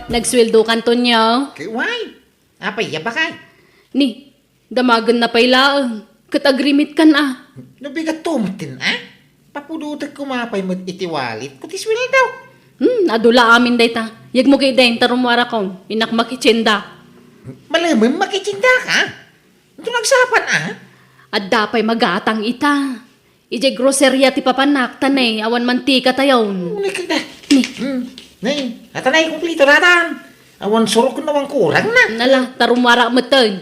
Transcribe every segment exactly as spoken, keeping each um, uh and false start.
Nagsueldokan, Tonyo? Kay uay. Apay, ya bakay? Ni, damagenna pay laeng. Ket agrimitkan a. No bigatto metten a? Papudotek koma pay met iti wallet ko ti sueldo. Hmm, adu la amin dayta. Yegmo ketdin ta rummuarakon. Innak makitienda. Malemem makitiendaka? Ito nagsapan a? Adda pay magatang ita. Idiay groceria ti papanak, ta ne, awan mantika tayon. Uy, kagda. Ni. Hmm. Ne, ata ne, kumplito daytan. Awan surok no awan kurang na. Nala, ta rummuara metten.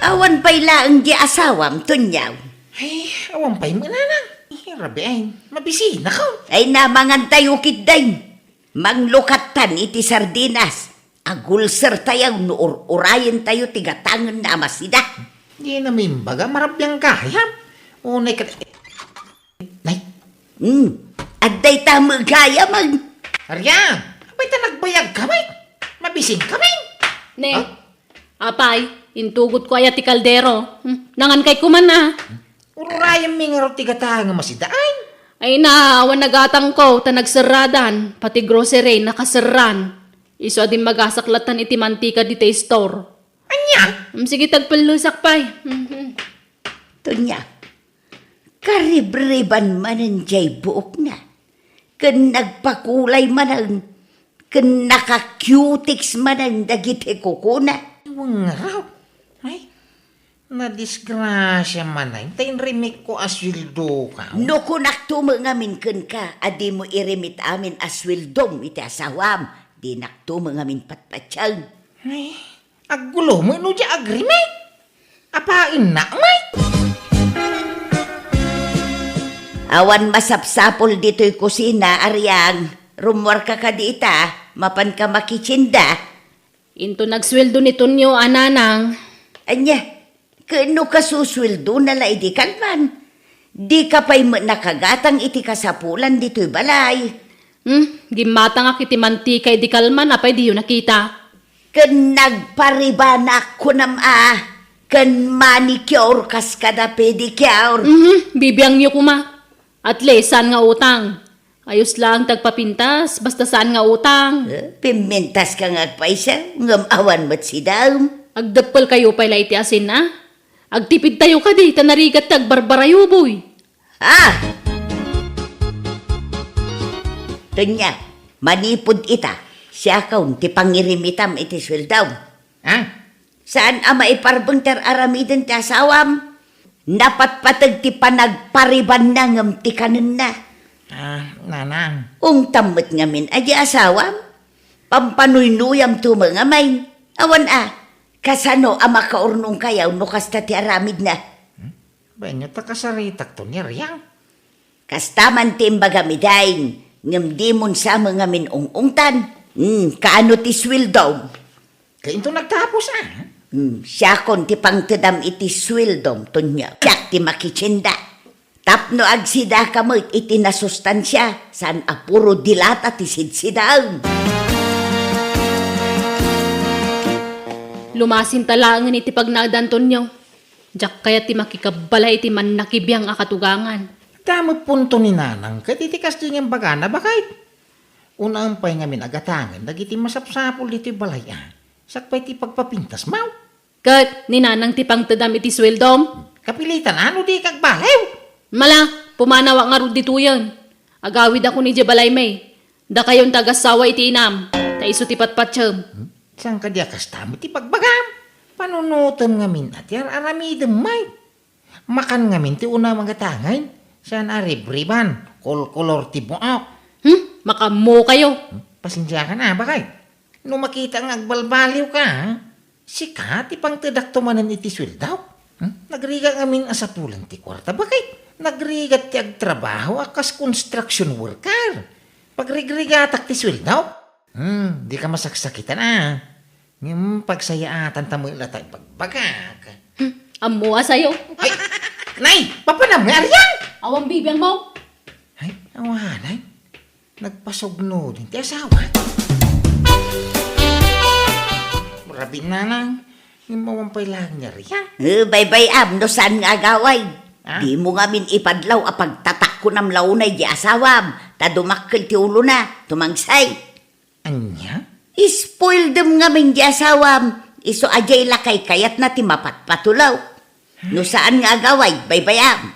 Awan pay laeng di asawam, Tonyo. Ay, awan pay met, Nanang. Ay, rabii, ay, mabisinakon. Ay, namangan tayo ketdin. Manglukattan iti sardinas. Agulsertayo no ur-urayentayo ti gatangenna a masida. Dina imbaga, marabiang gayam. Unay ket, nay. Hmm. Adda ita met gayam. Arian, apay ta nagbayagka met? Mabisinkami. Ne. Ha? Apay, intugotko aya ti kaldero. Hmm. Nangankay koma a. Ur-urayammi ngarud ti gatangem a masida, ay. Ay na, awan nagatangko, ta nagserradan. Pati grocery, nakaserran. Isu a dimmagasaklattan iti mantika dita store. Ania? Mm, sige, tagpellesak pay. Mhm. Tonyo, karibriban manen jay buokna. Ken nagpakulay manen, ken naka-cutex manen dagiti kukuna. Wengraw. Ay, nadisgrasia manen, ta inrimikko a sueldoka. No kunakto met ngamin kenka a dimo irimit amin a sueldom iti asawam, dinakto met ngamin patpatien. Ay, aggulo met no dia agrimit. Apaennak met. Awan masapsapul ditoy kusina, Ariang. Rummuarka kadi ita, mapanka makitienda. Into nagsueldo ni Tonyo a nanang. Ania, ket no kasusueldona la idi kalman, dika pay met nakagatang iti kasapulan ditoy balay. Hmm, gimmatangak iti mantika idi kalman, apay diyo nakita? Ken nagparibanak kunam a, ken manicure kas kada pedicure. Mhm, bibiangyo koma. At least, saan nga utang? Ayos laeng ti agpapintas, basta saan nga utang. Eh, pimmintaska nga agpaysa, ngem awan met sidam. Agdeppelkayo pay la iti asin, a? Agtipidtayo kadi, ta narigat ti agbarbarayoboy. Ah! Tonyo, manipud ita, siakon ti pangirimitam iti sueldom. Ah? Saan a maiparbeng ti ar-aramiden ti asawam? Napatpateg ti panagparibanna ngem ti kanenna. Ah, nanang. Ungtam met ngamin a di asawam? Pampanuynuyamto met ngamin. Awan a, kasano a makaurnongkayo no kasta ti aramidna? Hmm? Wenno ta kasaritakto ni Ariang? Kasta man ti imbagam idin, ngem dimon sa met ngamin ung-ungtan. Hmm, kaano ti sueldom? Kay into nagtapos, a? Hmm, siakon ti pangtedam iti sueldom, Tonyo. Siak ti makitienda. Tapno agsidaka met iti nasustansia, saan a puro dilata ti sidsidam. Lumasinta laengen iti pagnaedan, Tonyo. Diak kayat ti makikabbalay iti mannakibiang a katugangan. Adda met punto ni nanang ket iti kasdi nga imbagana, baket. Unaem pay ngamin a gatangen dagiti masapsapul ditoy balay, a. Sakbay ti pagpapintasmo. Ket ni nanang ti pangtedam iti sueldom? Kapilitan a no dika agbaliw. Mala, pumanawak ngarud ditoyen. Agawidakon idiay balaymi. Dakayon ti agassawa iti inam, ta isu ti patpatiem. Hmm? Saan kadi a kasta met ti pagbagam? Panunotem ngamin a ti ar-aramidem met. Makan ngamin ti unaem a gatangen, saan a ribriban, kolkolor ti buok. Hmm? Makaammokayo. Hmm? Pasensiakan a, baket. No makita nga agbalbaliwka, sika ti pangtedakto manen iti sueldok. Hmm? Nagrigat ngamin a sapulan ti kuarta, baket. Nagrigat ti agtrabaho a kas construction worker. Pagrigrigatak ti sueldok. Hmm, dika masaksakitan a. Ngem pagsayaatan ta met la ta ibagbagak. Hmm, ammo a sayo. Ay, nay, papanam nga Arian? Awan bibiangmo. Ay, awanay. Nagpasugno din ti asawa. Rabii, nanang. Ngem awan pay laeng nga Arian. Eh, baybay-am no saan nga agawid. Ah? Dimo ngamin ipadlaw a pagtatakkonam la unay di asawam. ta dumakkel ti ulona, tumangsay. Ania? Ispoildem ngamin di asawam, isu a diay lakay kayatna ti mapatpatulaw. No saan nga agawid, baybayam.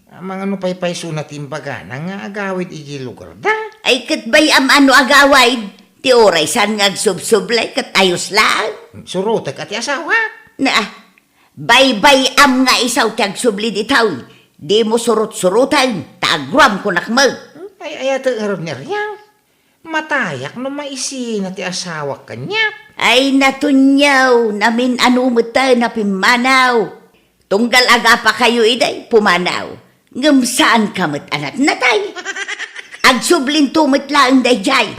Amangan no paypaysona ti imbagana nga agawid iti lugarda? Ay, ket bay-am a no agawid, ti uray saan nga agsubsublay ket ayos laeng. Surotek a ti asawa. Na, baybay-am nga isu ti agsubli ditoy. Dimo surot-suroten, ta aguram kunak met. Ay, ayatek ngarud ni Ariang. Matayak no maisina ti asawak kaniak. Ay, natunyaw, namin-ano met a napimmanaw. Tunggal agapakayo idiay pumanaw, ngem saanka met a natnatay. Agsublinto met laeng daydiay.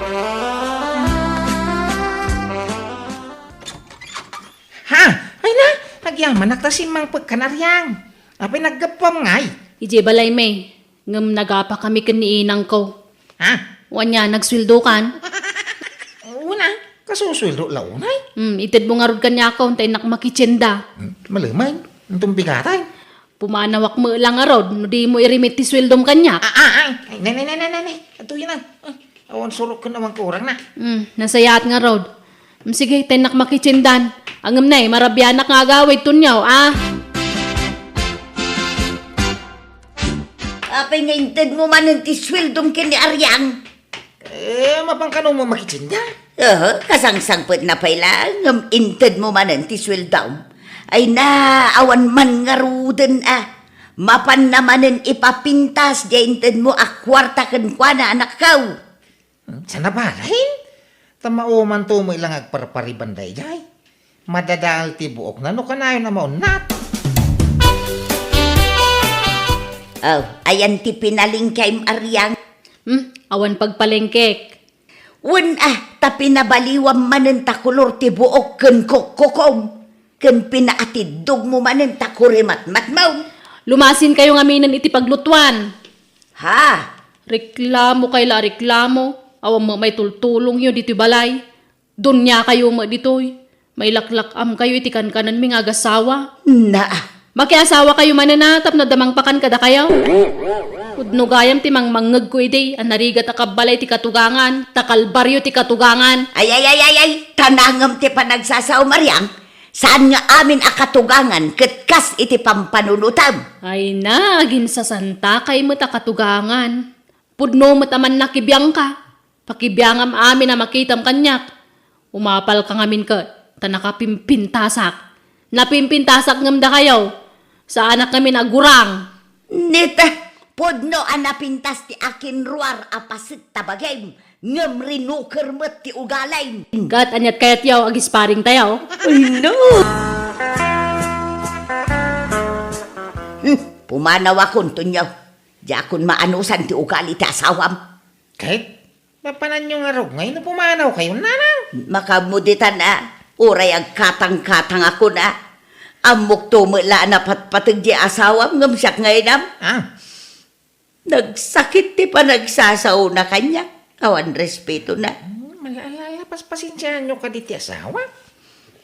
Ha? Ay na, agyamanak ta simmangpek kan Ariang. Apay naggapuam ngay? Idiay balaymi, ngem nagapakami ken ni inangko. Ha? Wen ania, nagsueldokan? Wen a, kasusueldo la unay? Hmm, itedmo ngarud kaniak ta innak makitienda. Hmm, malemen, inton bigatay. Pumanawak met la ngarud, no dimo irimit ti sueldom kaniak. Ah, ah, ay, ay, ne, ne, ne, ne, ne, ne. Adtoyen a. Ah, awan surok ken awan kurangna. Hmm, nasayaat ngarud. Hmm, sige, ta innak makitiendan. Ngem nay, marabianak nga agawid, Tonyo, ah. Apay nga intedmo manen ti sueldom ken ni Ariang? Eh, mapan kano mo makitienda? Aha, kasangsangpetna pay laeng, ngem intedmo manen ti sueldom. Ay na, awan man ngaruden a. Mapanna manen ipapintas diay intedmo a kuarta kenkuana, anakko. Hmm, saan a babain? Ta maumanto met la nga agparpariban daydiay. Madadael ti buokna no kanayon a maunnat. Oh, ayan ti pinalengkem, Ariang? Hmm, awan pagpalengkek. Wen a, ta pinabaliwam manen ta kolor ti buok ken kokkokom, ken pinaatiddogmo manen ta kurimatmatmom. Lumasinkayo ngaminen iti paglutuan. Ha? Reklamo kay la a reklamo, awan met maitultulongyo ditoy balay. Duniakayo met ditoy. Mailaklak-amkayo iti kankanenmi nga agasawa. Na. Makiasawakayo manen a tapno adda mangpakan kadakayo. Pudno gayam ti mangmangngegko idi a narigat a kabbalay ti katugangan, ta kalbario ti katugangan. Ay, ay, ay, ay, ay, tanangem ti panagsasaom, Ariang. Saan nga amin a katugangan ket kas iti pampanunotam. Ay na, aginsasantakay met a katugangan. Pudno met a mannakibiangka. Pakibiangam amin a makitam kaniak. Umapalka ngamin ket, ta nakapimpintasak. Napimpintasak ngem dakayo. Saanak ngamin a gurang. Nita, pudno a napintas ti akinruar a paset ta bagim, ngem rinuker met ti ugalim. Ket aniat kayatyo, agisparingtayo? Ay, no! Hmm, pumanawakon, Tonyo. Diakon maanusan ti ugali ti asawam. Ket? Mapananyo ngarud ngay no pumanawkayo, nanang? Makaammo ditan a, uray agkatangkatangakon a. Ammokto met la a napatpateg ti asawam ngem siak nga inam. Ah. Nagsakit ti panagsasaona kaniak. Awan respetona. Hmm, ala, ala, ala, pas-, pasensiaanyo kadi ti asawa.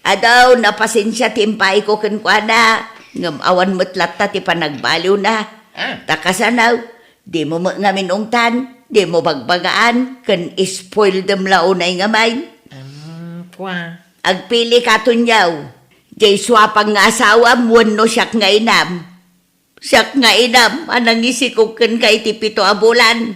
Adu, napasensia ti impaayko kenkuana, ngem awan met latta ti panagbaliwna. Ah. Ta kasano, dimo met ngamin ungtan, dimo bagbagaan, ken ispoildem la unay ngamin. Hmm, kua. Agpilika, Tonyo. Diay suapan nga asawam wenno siak nga inam. Siak nga inam a nangisikog kenka iti pito a bulan.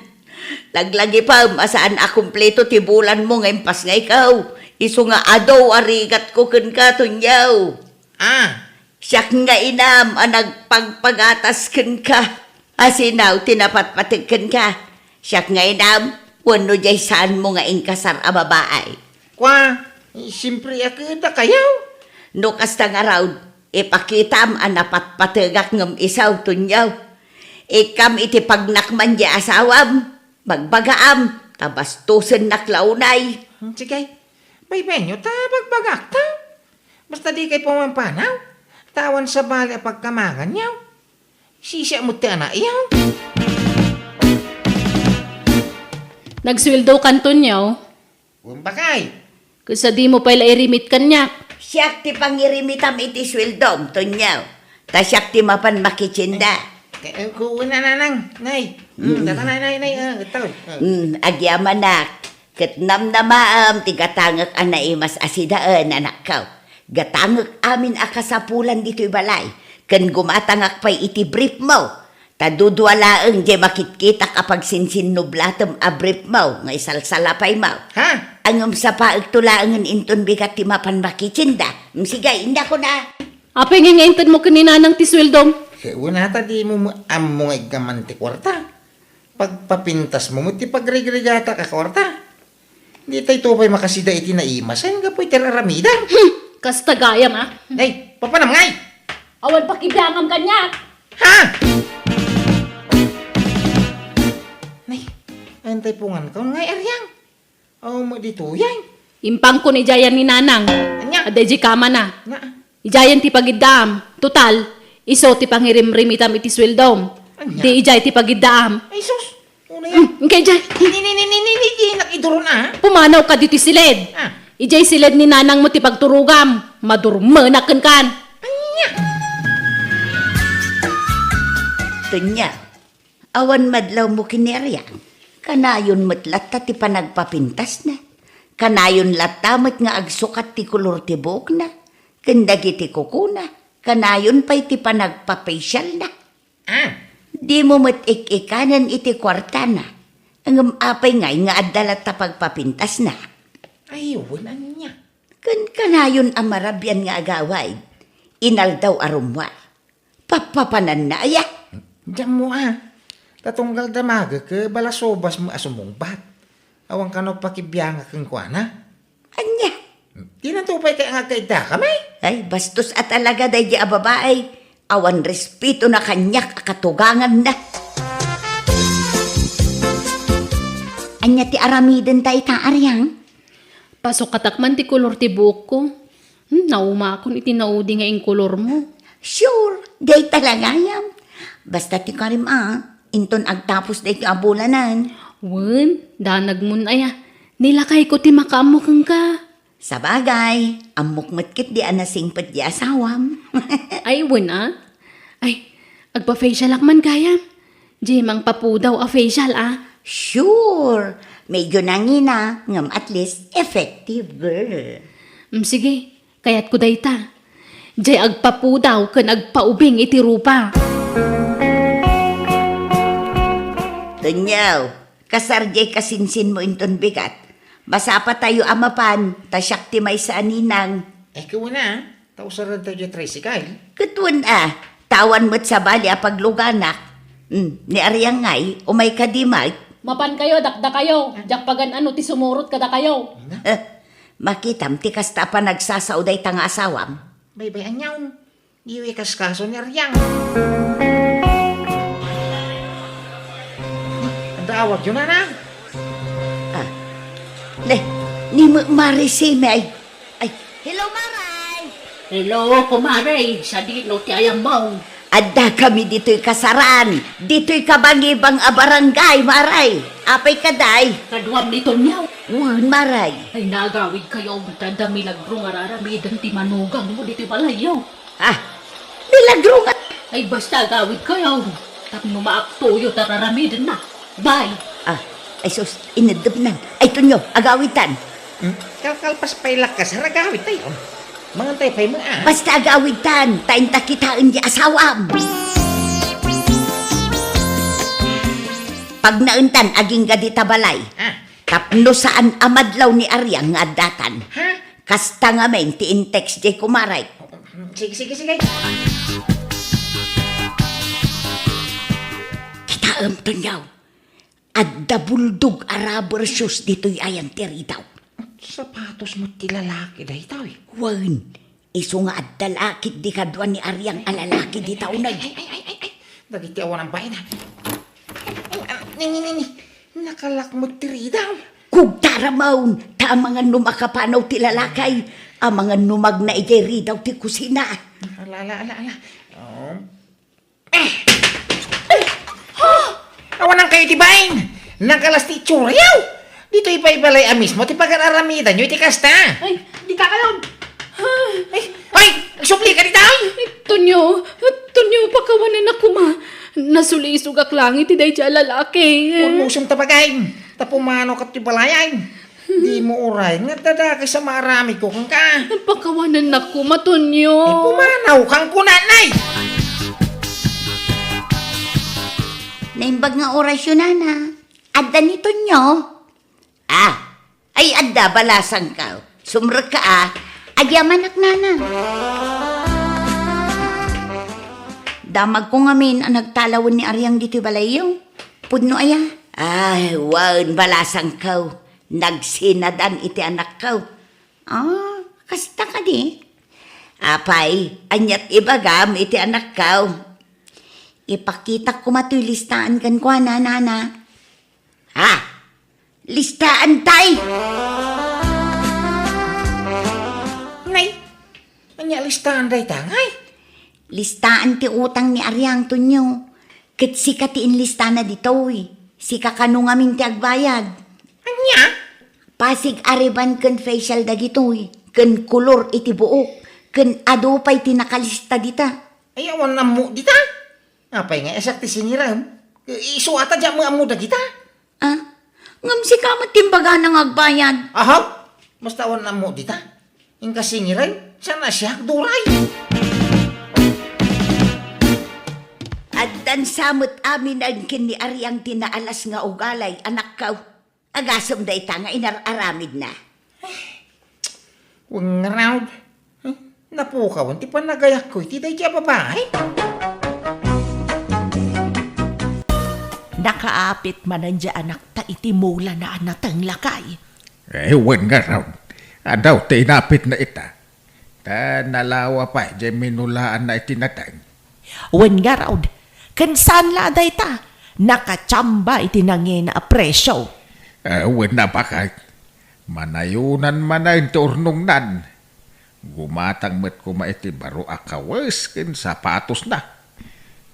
Laglagipem a saan a kumpleto ti bulanmo nga impasngayko. Isu nga adu a rigatko kenka, Tonyo. Ah. Siak nga inam a nagpagpagatas kenka. Asino ti napatpateg kenka? Siak nga inam wenno diay saanmo nga inkasar a babai? Kua, siempre a kadakayo. No kasta ngarud, ipakitam a napatpategak ngem isu, Tonyo. Ikkam iti pagnakman diay asawam, bagbagaam, ta bastosennak la unay. Hmm, sige. Baybayenyo ta bagbagakto. Basta dikay pumampanaw, ta awan sabali a pagkamanganyo. Sisiak met ti anakyo. Nagsueldokan, Tonyo? Wen bakay. Ket sadimo pay la irimit kaniak. Siak ti pangirimitam iti sueldom, Tonyo. Ta siak ti mapan makitienda. Eh, eh, ku-, kuna, nanang, nay. Mm, data, nay, nay, nay, ah, ito, ah. Mm, agyamanak, ket namnamaem ti gatangek a naimas a sidaen, anakko. Gatangek amin a kasapulan ditoy balay, ken gumatangak pay iti briefmo. Ta dudua laeng diay makitkitak a pagsinsinnublatem a briefmo nga isalsalapaymo. Ha? Ngem sapaekto laengen inton bigat ti mapan makitinda. Mm, sige, indakon a. Apay nga nga intedmo ken ni Nanang ti sueldom? Ket kunata dimo ammo nga iggaman ti kuarta. Pagpapintasmo met ti pagrigrigata a kuarta. Ditay to pay makasida iti naimasen gapu iti ar-aramidem. Hmm, kasta gayam, a. Ay, papanam ngay? Awan pakibiangam kaniak. Ha? Nay, ayantay punganko ngay, Ariang. Awan met ditoy ay. Impangko ni idiay ni Nanang. Ania? Adda idiay kamana. Na. Idiay ti pagiddaam. Total, isu ti pangirimrimitam iti sueldom. Ania? Di idiay ti pagiddaam. Ay, sus! Una yan. Hmm, inkay idiay. Ni, ni, ni, ni, ni, ni, di nakiduron, a. Pumanawka ditoy siled. A. Idiay siled ni Nanangmo ti pagturogam. Madurmenak kenkan. Ania? Ania? Awan madlawmo ken ni Ariang. Kanayon met latta ti panagpapintasna. Kanayon latta met nga agsukat ti kolor ti buokna. Ken dagiti kukuna, kanayon pay ti panagpapasialna. Ah. Dimo met ik-ikanen iti kuartana. Ngem apay ngay nga adda latta pagpapintasna? Ay, wen, ania? Ken kanayon a marabian nga agawid, inaldaw a rummuar. Pappapananna aya? Diammo a. Ta tunggal damagek, balasubas met a sumungbat. Awan kano pakibiangak kenkuana. Ania? Dinanto pay kay nga agkaiddakami? Ay, bastos a talaga daydi a babai. Awan respetona kaniak a katuganganna. Ania ti aramidenta ita, Ariang? Pasukatak man ti kolor ti buokko. Hmm, naumakon iti naudi nga inkolormo. Sure, dayta la gayam. Basta ti karim a, inton agtapos daytoy a bulanen. Wen, danagmon aya. Ni lakayko ti makaammo kenka. Sabagay, ammok met ketdi a nasingpet ti asawam. Ay, wen a. Ay, agpa-facialak man gayam. Di mangpapudaw a facial, a? Sure! Medyo nangina, ngem at least effective, girl. Mm, sige, kayatko dayta. Di agpapudaw ken agpaubing iti rupa. Tonyo, kasar diay kasinsinmo inton bigat. Masapatayo a mapan, ta siak ti maysa a ninang. Ay, kuana, a. Ta usarentayo diay tricycle. Ket wen a, ta awan met sabali a pagluganak. Hmm, ni Ariang ngay, umay kadi met. Mapankayo, dakdakayo. Diak pagan-ano ti sumurot kadakayo. Ina? Eh, makitam ti kasta a panagsasao dayta nga asawam. Baybay, aniaon. Diyo ikaskaso ni Ariang. Adda awagyo, Nanang? Ah. Ne, ni Marisime ay. Ay, hello, Maray! Hello, kumare. Sadino ti ayammo? Addakami ditoy kasaran, ditoy kabangibang a barangay, Maray. Apay ka, day? Kaduam ni Tonyo. Wen, Maray. Ay, naagawidkayo, ta adda milagro nga ar-aramiden ti manugang mo ditoy balayyo. Ah, milagro nga. Ay, basta agawidkayo. Tapno maaktoyo ta ar-aramidenna. Bye. Ah, ay sus, ineddepnan. Ay, Tonyo, agawidtan. Hmm? Kalkalpas pay la kasar, agawidtayo. Mangantay pay met, a. Basta agawidtan, ta inta kitaen ti asawam. Pagnaentan, agingga dita balay. Ah. Tapno saan a madlaw ni Ariang nga addatan. Ha? Kasta ngamin ti in-text diay kumarek. Sige, sige, sige. Kitaem, Tonyo. Adda buldog a rubber shoes ditoy ayan ti ridaw. Sapatos met ti lalaki daytoy. Wen, isu nga adda la ketdi kadua ni Ariang a lalaki dita uneg. Ay, ay, ay, ay, ay. Dagiti awan a baina. Ay, ay, ni, ni, ni, ni. Nakalak met ti ridaw. Kugtaramon, ta amangan no makapanaw ti lalaki, amangan no magna idiay ridaw ti kusina. Ala, ala, ala, ala. Oh. Eh! Ay! Ha? Awanankayo ti bain! Nakalas ti itsura'yo! Ditoy pay balay a mismo ti pagar-aramidanyo iti kasta! Ay, dikakayo! Ay! Ay! Agsublika dita! Ay, Tonyo! Tonyo, pakawanan a koma! Nasulisogak laeng iti daydiay a lalaki. Urmosem ta babaem, ta pumanawka ti balayay. Dimo uray nga adda dakes a maaramidko kenka. Pakawanennak koma, Tonyo. Ay, pumanawka, kunanay! Naimbag nga orasyo, nana. Adda ni Tonyo. Ah, ay adda, balasangko. Sumrekka, a. Agyamanak, nana. Damagko ngamin a nagtalawen ni Ariang ditoy balayyo. Pudno aya? Ay, wen, balasangko. Nagsinadan iti anakko. Ah, kasta kadi? Apay, aniat ibagam iti anakko? Ipakitak koma toy listaan kenkuana, nana. Ha? Listaan tay! Nay, ania listaan dayta, ngay? Listaan ti utang ni Ariang, Tonyo. Ket sika ti inlistana ditoy. Sika kano ngamin ti agbayad. Ania? Pasig a riban ken facial dagitoy, ken kolor iti buok, ken adu pay ti nakalista dita. Ay, awan ammo dita? Apay nga, siak ti singirem? Isu ata diak ammo dagita. Ah, ngem sika met ti imbagana nga agbayad. Aha? Basta awan ammo dita. Inka singirem, saan a siak, duray? Addan sa met amin ken ni Ariang ti naalas nga ugalay, anakko. Agasem dayta nga inar-aramidna. Wen ngarud, eh, napukawen ti panagayakko iti daydiay a babai. Nakaapit manen diay anakta iti mulana a nateng, lakay. Eh, wen ngarud, adu ti inapitna ita. Ta nalawa pay diay minulaanna iti nateng. Wen ngarud, ken saan la a dayta, nakachamba iti nangina a presio. Eh, wen a, baket, manayonan manen ti urnongnan. Gumatang met koma iti baro a kawes ken sapatosna.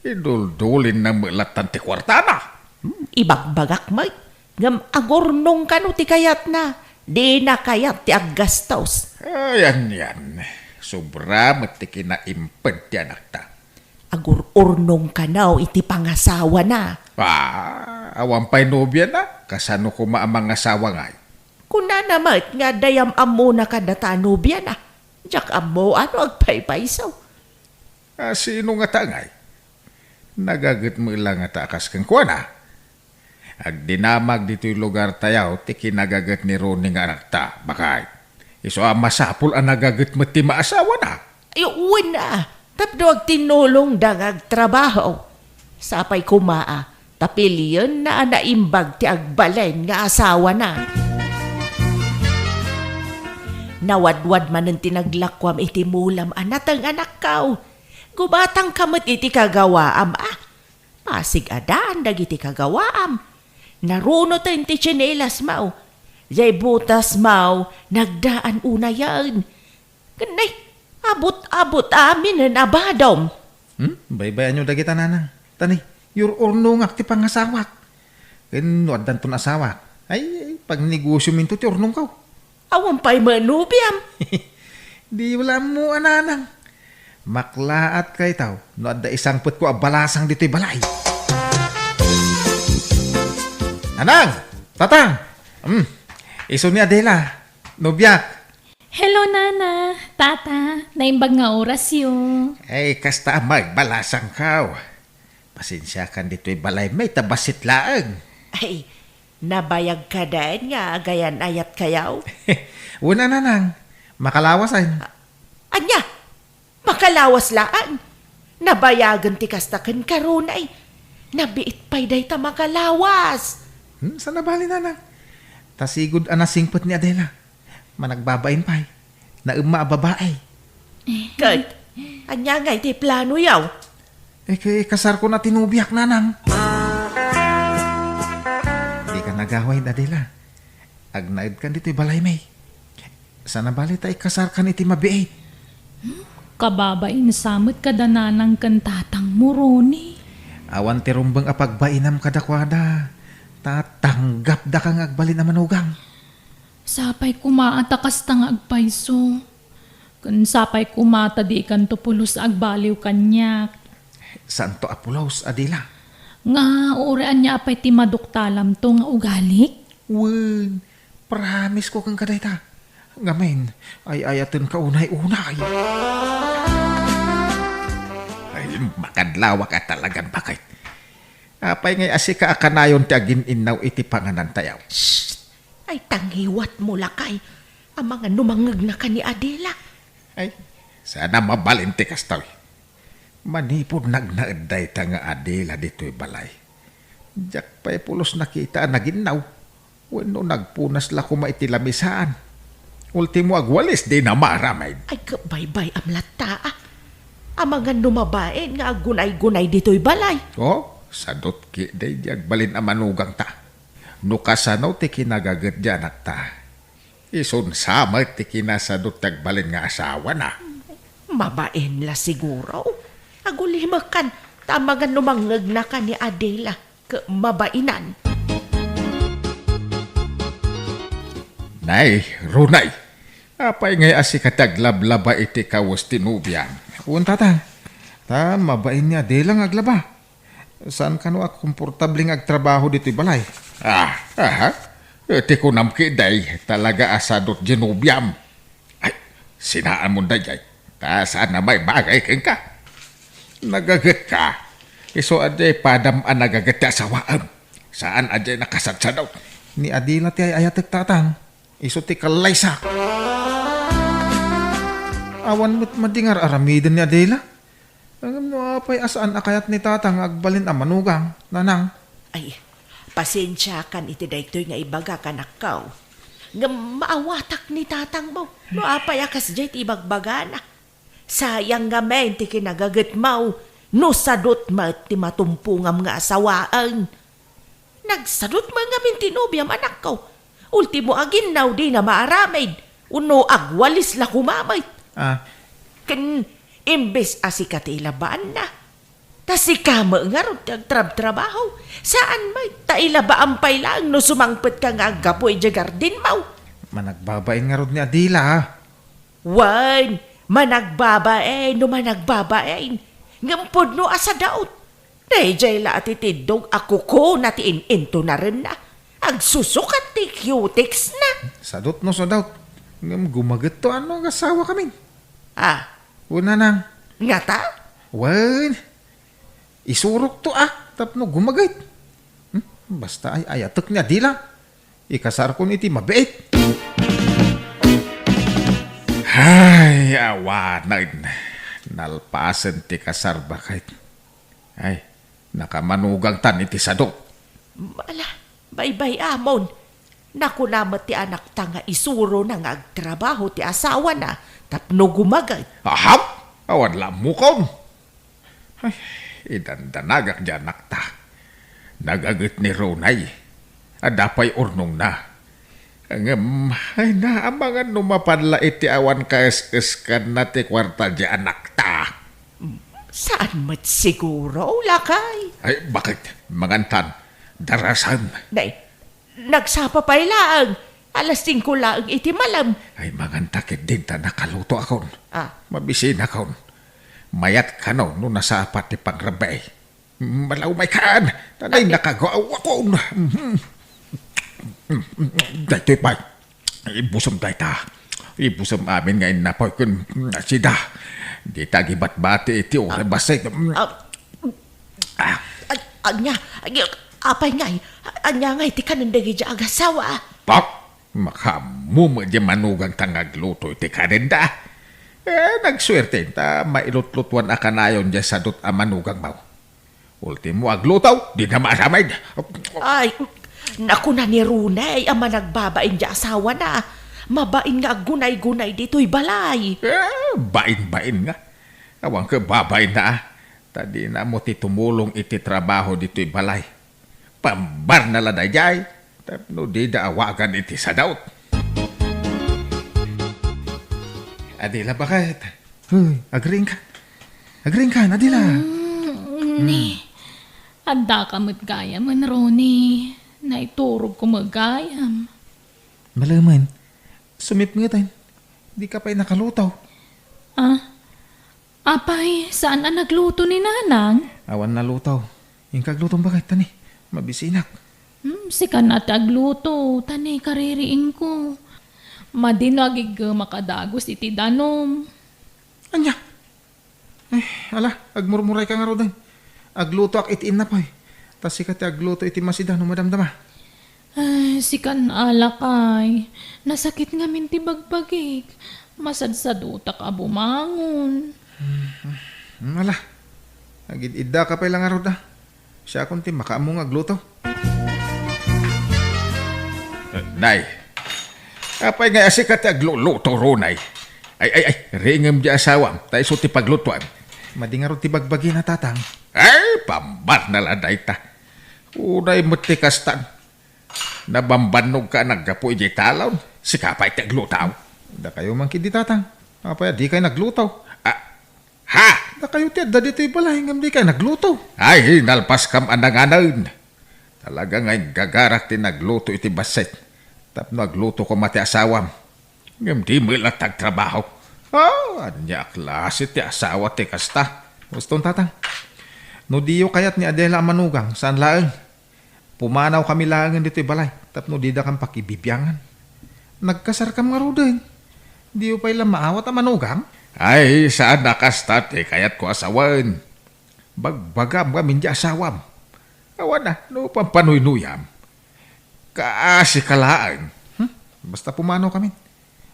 Iduldulinna met lattan ti kuartana. Hmm, ibagbagak met, ngem agurnong kano ti kayatna, dina kayat ti aggastos. Ay, anian, sobra met ti kinaimped ti anakta. Agur-urnong kano iti pangasawana. Ah, awan pay nobiana, kasano koma a mangasawa ngay? Kunana met nga adda yam-ammona kadata a nobiana. Diak ammo no agpaypayso. A, sino ngata ngay? Nagaget met la ngata a kas kenkuana? Agdinamag ditoy lugartayo ti kinagaget ni Ronnie nga anakta, baket. Isu a masapul a nagaget met ti maasawana. Ay, wen a, tapno agtinnulongda nga agtrabaho. Sapay koma a, ta pilienna a naimbag ti agbalin nga asawana. Nawadwad manen ti naglakuam iti mulam a nateng, anakko. Gumatangka met iti kagawaam, a. Pasig a daan dagiti kagawaam. Narunoten ti tsinelasmo. Diay botasmo, nagdaan unayen. Ken nay, abut-abut aminen a badom. Hmm? Baybayanyo dagita, nanang. Ta nay, yur-urnongak ti pangasawak. Ken no addanton asawak, ay, ay, pagnegosyominto ti urnongko. Awan pay met nobiam. Di wala mo, a, nanang. Maklaat kaytaw no adda isangpetko a balasang ditoy balay. Nanang! Tatang! Hmm. Isu ni Adela. Nobiak. Hello, Nana. Tata, naimbag nga orasyo. Ay, kasta a magbalasangkaw. Pasensiakan ditoy balaymi ta bassit laeng. Ay, nabayag kadi nga agayan-ayatkayo? Wen a, nanang, makalawasen. A-, ania? Makalawas laeng? Nabayagen ti kasta kenka, Ronnie. Nabiit pay dayta makalawas. Hmm, saan a bale, nanang. Ta sigud a nasingpet ni Adela. Managbabain pay. Naemma a babai. Ket, ania ngay ti planoyo? Eh, ket ikasarko na ti nobiak, nanang. Dika nagawid, Adela. Agnaedkan ditoy balaymi. Saan a bale ta ikasarkan iti mabiit. Kababain sa met kada nanang ken tatangmo, Ronnie. Awan ti rumbeng a pagbainam kadakuada. Ta tanggapdaka nga agbalin a manugang. Sapay koma a ta kasta nga agpayso. Ken sapay koma ta dikanto pulos agbaliw kaniak. Saanto a pulos, Adela. Nga, uray ania pay ti maduktalamto nga ugalik? Wen, promise ko kenka dayta. Ngamin, ay-ayatenka unay-unay. Ay, makadlawak a talagan, baket. Apay ngay a sika a kanayon ti agin-innaw iti panganantayo? Shh! Ay, tangiwatmo, lakay. Amangan no mangngegnaka ni Adela. Ay, saan a mabalin ti kastoy. Manipud nagnaed dayta nga Adela ditoy balay, diak pay pulos nakita a naginnaw wenno nagpunas la koma iti lamisaan. Ultimo, agwalis dina maaramid. Ay, ket baybay-am latta, a. Amangan no mabain nga aggunay-gunay ditoy balay. O, sadut ketdi diay agbalin a manugangta. No kasano ti kinagaget diay anakta, isun sa met ti kinasadut ti agbalin nga asawana. Mabain la siguro. Agulimekan, ta amangan no mangngegnaka ni Adela ket mabainan. Nay, Ronay, apay ngay a sika ti aglablaba iti kawes ti nobiam? Wen, tatang. Ta mabain ni Adela nga aglaba. Saan kano a komportable nga agtrabaho ditoy balay? Ah, aha. Ti kunam ketdi, talaga a sadut diay nobiam. Ay, sinaanmon daydiay, ta saan a maibagay kenka. Nagagetka. Isu a diay padam a nagaget ti asawaem. Saan a diay nakasadsadut. Ni Adela ti ay-ayatek, tatang. Isu ti kallaysak. Awan met madi nga ar-aramiden ni Adela. Ngem no apay a saan a kayat ni tatang nga agbalin a manugang, nanang? Ay, pasensiakan iti daytoy nga ibagak, anakko. Ngem maawatak ni tatangmo no apay a kasdiay ti ibagbagana. Sayang ngamin ti kinagagetmo no sadut met ti matumpongam nga asawaen. Nagsadut met ngamin ti nobiam, anakko. Ultimo, aginnaw dina maaramid, wenno agwalis la koma met. Ah. Ken imbes a sika ti ilabaanna, ta sika met ngarud ti agtrabtrabaho. Saan met, ta ilabaam pay laeng no sumangpetka nga aggapu idiay gardinmo. Managbabain ngarud ni Adela, a. Wen, managbabain no managbabain, ngem pudno a sadut. Daydiay la a ti tiddog a kukona ti in-intunarenna. Agsusukat ti cutex-na. Sadut no sadut. Ngem gumagetto a no agasawakamin. Ah. Wen, nanang. Ngata? Wen. Isurokto a tapno gumaget. Hmm? Basta ay-ayatek ni Adela. Ikasarkon iti mabiit. Ay, awanen. Nalpasen ti kasar, baket. Ay, nakamanugangtan iti sadut. Ala, baybay-amon. Nakuna met ti anakta nga isurona nga agtrabaho ti asawana tapno gumaget. Aham! Awan la ammokon. Ay, idandanagak diay anakta. Nagaget ni Ronay. Adda pay urnongna. Ngem, ay, naamangan no mapan la iti awan kaes-eskanna ti kuarta diay anakta. Saan met siguro, lakay? Ay, baket? Mangantan. Darasem. Nay, nagsapa pay laeng. Alas singko laeng iti malem. Ay, manganta ketdin ta nakalutoakon. Ah. Mabisinakon. Mayat kano no nasapa ti pangrabbi. Malawmaykan! Tanay, nakagawakon! Mhm. Daytoy pay. Ibusem dayta. Ibusem amin nga innapoy ken sida. Dita agibatbati iti oras bassit. Ah, ah. Ag-, ania, ag-, apay ngay? Ania ngay ti kanen dagidiay agassawa? Pak! Makaammo met diay manugangta nga agluto iti kanenda. Eh, nagsuerte ta mailutlutuan a kanayon diay sadut a manugangmo. Ultimo, agluto, dina maaramid. Ay, nakuna ni Ronay a managbabain diay asawana. Mabain nga aggunay-gunay ditoy balay. Eh, bain-bain nga. Awan ket babainna, a. Ta dina ammo ti tumulong iti trabaho ditoy balay. Pambarna la daydiay, tapno dida awagan iti sadut. Adila, baket? Hoy, agriingkan. Agriingkan, Adila. Mm, ni. Addaka met gayam, Ronnie. Naiturogko met gayam. Malemen, sumipngeten. Dika pay nakaluto. Ah? Apay, saan a nagluto ni Nanang? Awan naluto. Inka aglutom bagay, ta ni, mabisinak. Hmm, sikan a ti agluto, ta ni kaririingko. Madi no agiggemak a dagus iti danum. Ania? Eh, ala, agmurmuray ka ngaruden. Aglutoak iti innapoy. Ta sika ti agluto iti masida no madamdama. Ay, sikan a lakay. Nasakit ngamin ti bagbagik. Masadsadutak a bumangon. Hmm, ala. Agid-idda ka pay la ngarud, a. Siakon ti makaammo nga agluto. Nay, apay nga asika ti agluluto, Ronay? Ay, ay, ay, riingem di asawam, ta isu ti paglutuan. Madi ngarud ti bagbagina, Tatang. Ay, pambar na la dayta. Unay met ti kastan. Nabambannog ka naggapu idiay talon. Sika pay ti agluto. Dakayo man ketdi, Tatang. Apay a dikay nagluto? Ah, ha? Dakayo ti adda ditoy balay ngem dikay nagluto. Ay, nalpaskam a nanganen. Talaga nga inggagarak ti nagluto iti bassit. Tapno agluto koma ti asawam. Ngem di met latta agtrabaho. Ah, ania a klase ti asawa ti kasta? Uston, Tatang. No diyo kayat ni Adela a manugang, saan laeng. Pumanawkami laengen ditoy balay tapno didakam pakibibiangan. Nagkasarkam ngaruden. Diyo pay la maawat a manugang? Ay, saan a kasta ti kayatko a sawen. Bagbagam ngamin ti asawam. Awan a, no pampanuynuyam. Kaasi ka laeng. Hmm? Basta pumanawkami.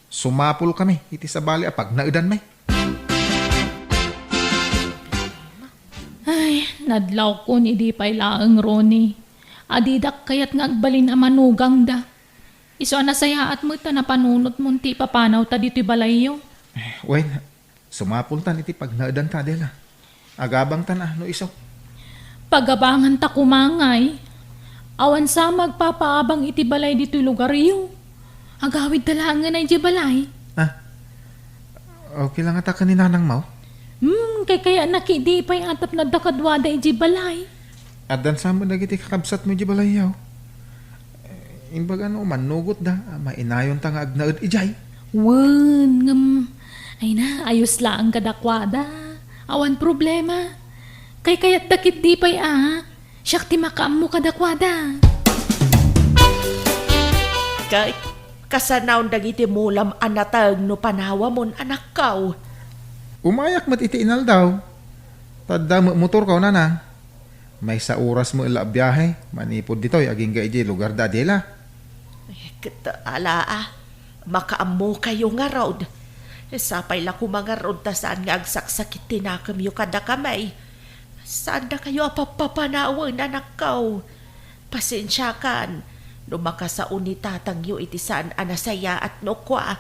Sumapulkami iti sabali a pagnaedanmi. Ay, nadlawkon idi pay laeng, Ronnie. A didak kayat nga agbalin a manugangda. Isu a nasayaat met ta napanunotmon ti ipapanawta ditoy balayyo. Eh, wen, sumapultan iti pagnaedanta, Adela. Agabangtan a no isu. Pagabanganta koma ngay. Awan sa nga agpapaabang iti balay ditoy lugaryo. Agawidda laengen idiay balay. Ah, okay la ngata ken ni nanangmo? Hmm, kaykayatna ketdi pay a tapno adda kaduada idiay balay. Addan sa met dagiti kakabsatmo idiay balayyo. Imbag a no mannugotda, a, mainayonta nga agnaed idiay. Wen, ngem, ay na, ayos laeng kadakuada. Awan problema. Kaykayatda ketdi pay a, siak ti makaammo kadakuada. Ket, kasanaon dagiti mulam a nateng no panawamon, anakko? Umayak met iti inaldaw. Ta adda met motorko, nanang. Maysa oras met la a biahe manipud ditoy agingga idiay lugar da Adela. Eh, ket ala a, makaammokayo ngarud. Sapay la koma ngarud ta saan nga agsaksakit ti nakemyo kadakami. Saandakayo a pappapanawen, anakko. Pasensiakan no makasao ni tatangyo iti saan a nasayaat no kua.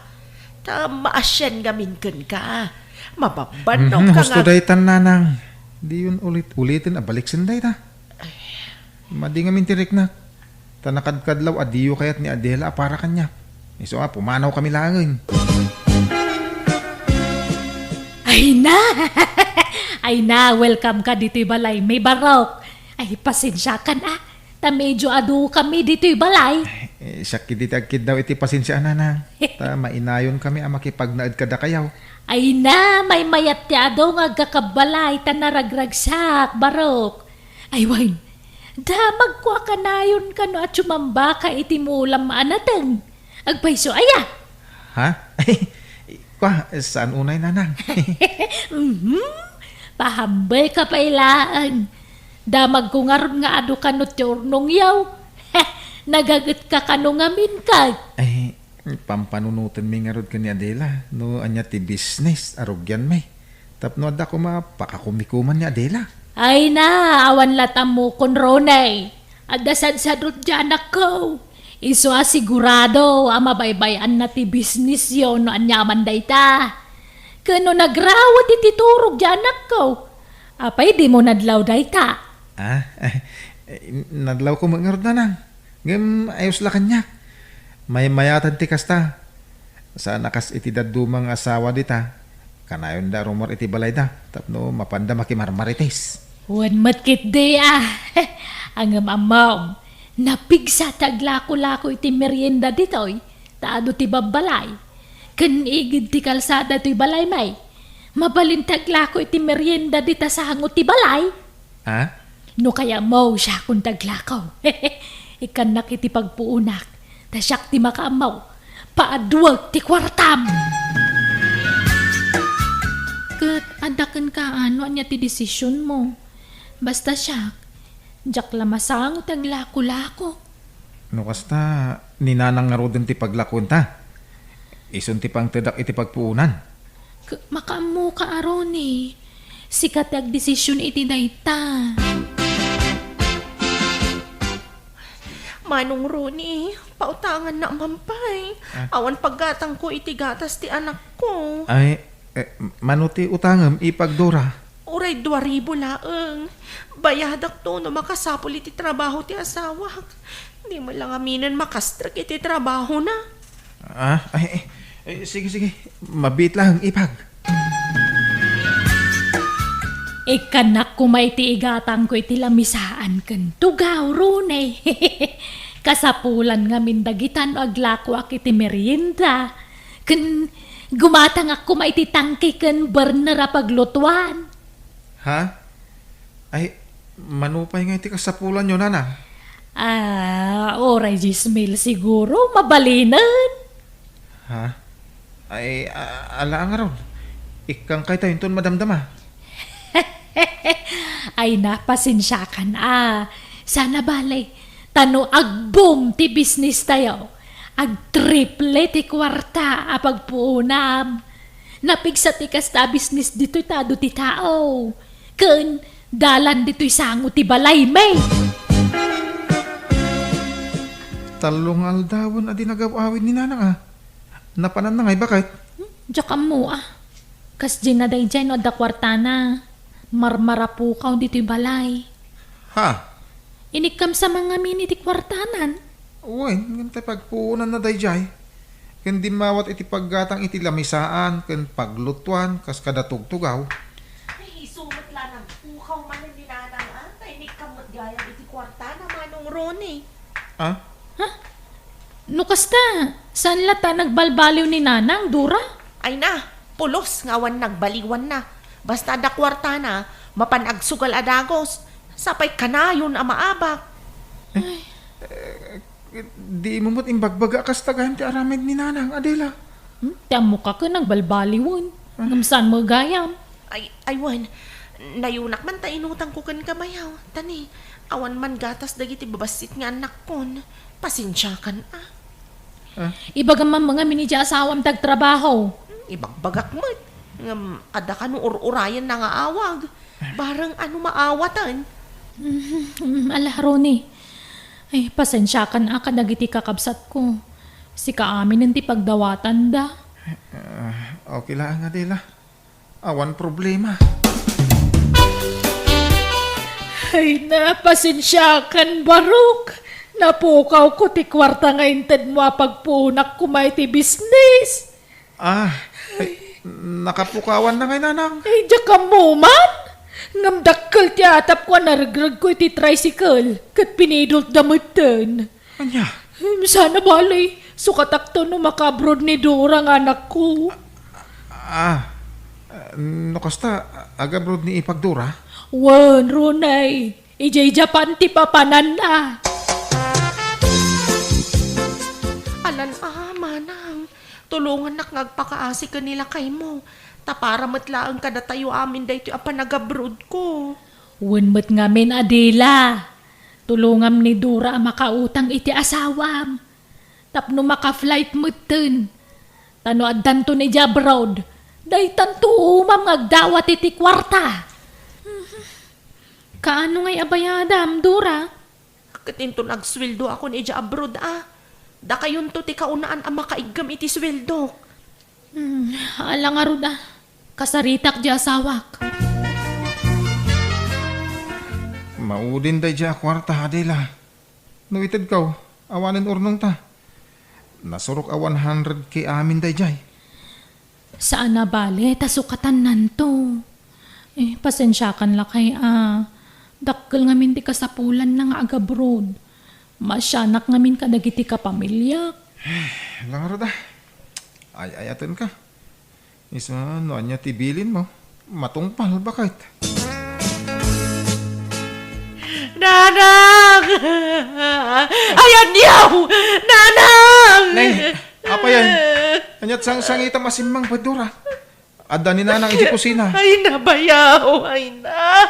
Ta maasian ngamin kenka. Mababbannog Mhm, ka husto nga daytan, nanang. Diyon ulit-uliten a baliksen dayta. Madi ngamin ti riknak. Ta nakadkadlaw a diyo kayat ni Adela a para kaniak. Isu a, pumanawkami laengen. Ay na! Ay na, welcome ka ditoy balay, may barok. Ay, pasensiakan a. Ta medyo adukami ditoy balay. Eh, siak ketdi ti agkiddaw iti pasensiaan, nanang. Ta mainayonkami a makipagnaed kadakayo. Ay na, maymayat ti adu nga agkakabbalay ta naragragsak, barok. Ay wen, damagko a kanayon kano a sumambaka iti mulam a nateng. Agpayso aya? Ha? Kua, saan unay, nanang? Mhm. Pahambelka pay laeng. Damagko ngarud nga adu kano ti urnongyo. Nagagetka kano ngamin ket. Ay, pampanunotenmi ngarud ken ni Adela no ania ti business a rugianmi. Tapno adda koma pakakumikuman ni Adela. Ay na, awan latta ammokon, Ronnie. Adda sadsadot diay anakko. Isu a sigurado a mabaybay-anna ti businessyo no aniaman dayta. Ken no nagrawet iti turog diay anakko, apay dimo nadlaw dayta? Ah, nadlawko met ngarud, nanang. Ngem ayos la kaniak. Maymayatan ti kasta. Saan a kas iti dadduma nga asawa dita, kanayonda a rummuar iti balayda tapno mapanda makimarmarites. Wen met ketdi a. Ngem ammom, napigsa ti aglakolako iti merienda ditoy, ta adu ti babbalay. Ken igid ti kalsada toy balaymi. Mabalin ti aglako iti merienda dita sango ti balay? Ha? No kayatmo, siakon ti aglako. Ikkannak iti pagpuonak, ta siak ti makaammo. Paaduek ti kuartam! Ket adda kenka, no ania ti desisionmo. Basta siak, diak la masango ti aglakolako. No kasta, ni Nanang ngaruden ti paglakuenta. Isun ti pangtedak iti pagpuonan. K-, makaammoka a, Ronnie. Sika ti agdesision iti dayta. Manong Ronnie, pautangannak man pay. Ah. Awan paggatangko iti gatas ti anakko. Ay, eh, mano ti utangem, Ipag Dora? Uray dua ribu laeng. Bayadakto no makasapul iti trabaho ti asawak. Di met la ngaminen makastrek iti trabahona. Ah, ay, ay, ay, sige, sige. Mabiit laeng, Ipag. Ikkannak koma iti igatangko iti lamisaan ken tugaw, Ronnie. Kasapulan ngamin dagita no aglakoak iti merienda. Ken gumatangak koma iti tangke ken burner a paglutuan. Ha? Ay, mano pay nga iti kasapulanyo, Nanang? Ah, uray dies mil siguro, mabalinen. Ha? Ay, a-, ala ngarud. Ikkan kayta inton madamdama. Ay na, pasensiakan a. Sana bale, ta no agbum ti bisnis tayo, agtriple ti kuarta a pagpuonam. Napigsa ti kasta a bisnis ditoy ta adu ti tao. Ken dalan ditoy sango ti balaymi. Tallo nga aldawen a di nagaw-awid ni Nanang a. Napananna ngay baket? Hmm, diak ammo a. Kasdiay na daydiay no adda kuartana. Marmarapukaw ditoy balay. Ha? Inikkam sa mangamin iti kuartanan. Wen, ngem tay pagpuonanna daydiay. Ken dimmawat iti paggatang iti lamisaan ken paglutuan kas kada tugtugaw. Ay, isu met la nagpukaw manen ni Nanang a, ta inikkam met gayam iti kuartana, Manong Ronnie. Ah? Ha? No kasta, saan la ta nagbalbaliw ni Nanang, Dora? Ay na, pulos nga awan nagbaliwanna. Basta adda kuartana, mapan agsugal a dagos. Sapay kanayon a maabak. Eh, eh, di mo met imbagbaga a kasta gayam ti aramid ni Nanang, Adela. Hmm? Ti ammoka ken nagbalbaliwen. Ah. Ngem saan met gayam? Ay, ay, wen. Nayunak man ta inutangko kenka bayaw. Ta ni, awan man gatas dagiti babassit nga annakkon. Pasensiakan a. Ah. Ibagam man mangamin idiay asawam ti agtrabaho. Ibagbagak met. Ngem, adda kano ur-urayenna nga awag. Bareng ano maawaten. Mm, ala, Ronnie. Ay, pasensiakan a kadagiti kakabsatko. Sika aminen ti pagdawatanda. Ah, okay laeng, Adela. Awan problema. Ay na, pasensiakan, Barok. Napukawko ti kuarta nga intedmo a pagpuonak koma iti bisnis. Ah, ay, nakapukawan na ngay, Nanang. Ay, diak ammo man. Ngem dakkel ti atapko a naregregko iti tricycle, ket pinidutda metten. Ania? Hmm, sana bale, sukatakto no maka-abroad ni Dora nga anakko. Ah, no kasta, ag-abroad ni Ipag Dora? Wen, Ronnie. Idiay Japan ti papananna. Alan a, Manang. Tulongannak nga agpakaasi ken ni lakaymo. Ta para met laeng kadatayo amin daytoy a panagabrodko. Wen met ngamin, Adela. Tulongam ni Dora a makautang iti asawam. Tapno maka-flight metten. Ta no addanton idiay abroad, daytanto umam nga agdawat iti kuarta. Kaano ngay a bayadam, Dora? Ket inton agsueldoakon idiay abroad a, dakayonto ti kaunaan a makaiggem iti sueldok. Hmm, ala ngarud a. Kasaritak di asawak. Maudin daydiay a kuarta, Adela. No itedko, awanen urnongta. Nasurok a one hundred K amin daydiay. Saan a bale ta sukatannanto. Eh, pasensiakan lakay a. Dakkel ngamin ti kasapulanna nga agabroad. Maasianak ngamin kadagiti kapamiliak. Langarod a. Ay-ayatenka. Isu no ania ti bilinmo. Matungpal, baket. Nanang! Ay, aniaw! Nanang! Nay, apay, ay? Ania't sangsangitam a simmangpet, Dora? Adda ni Nanang idiay kusina. Ay, nabayaw, ay na.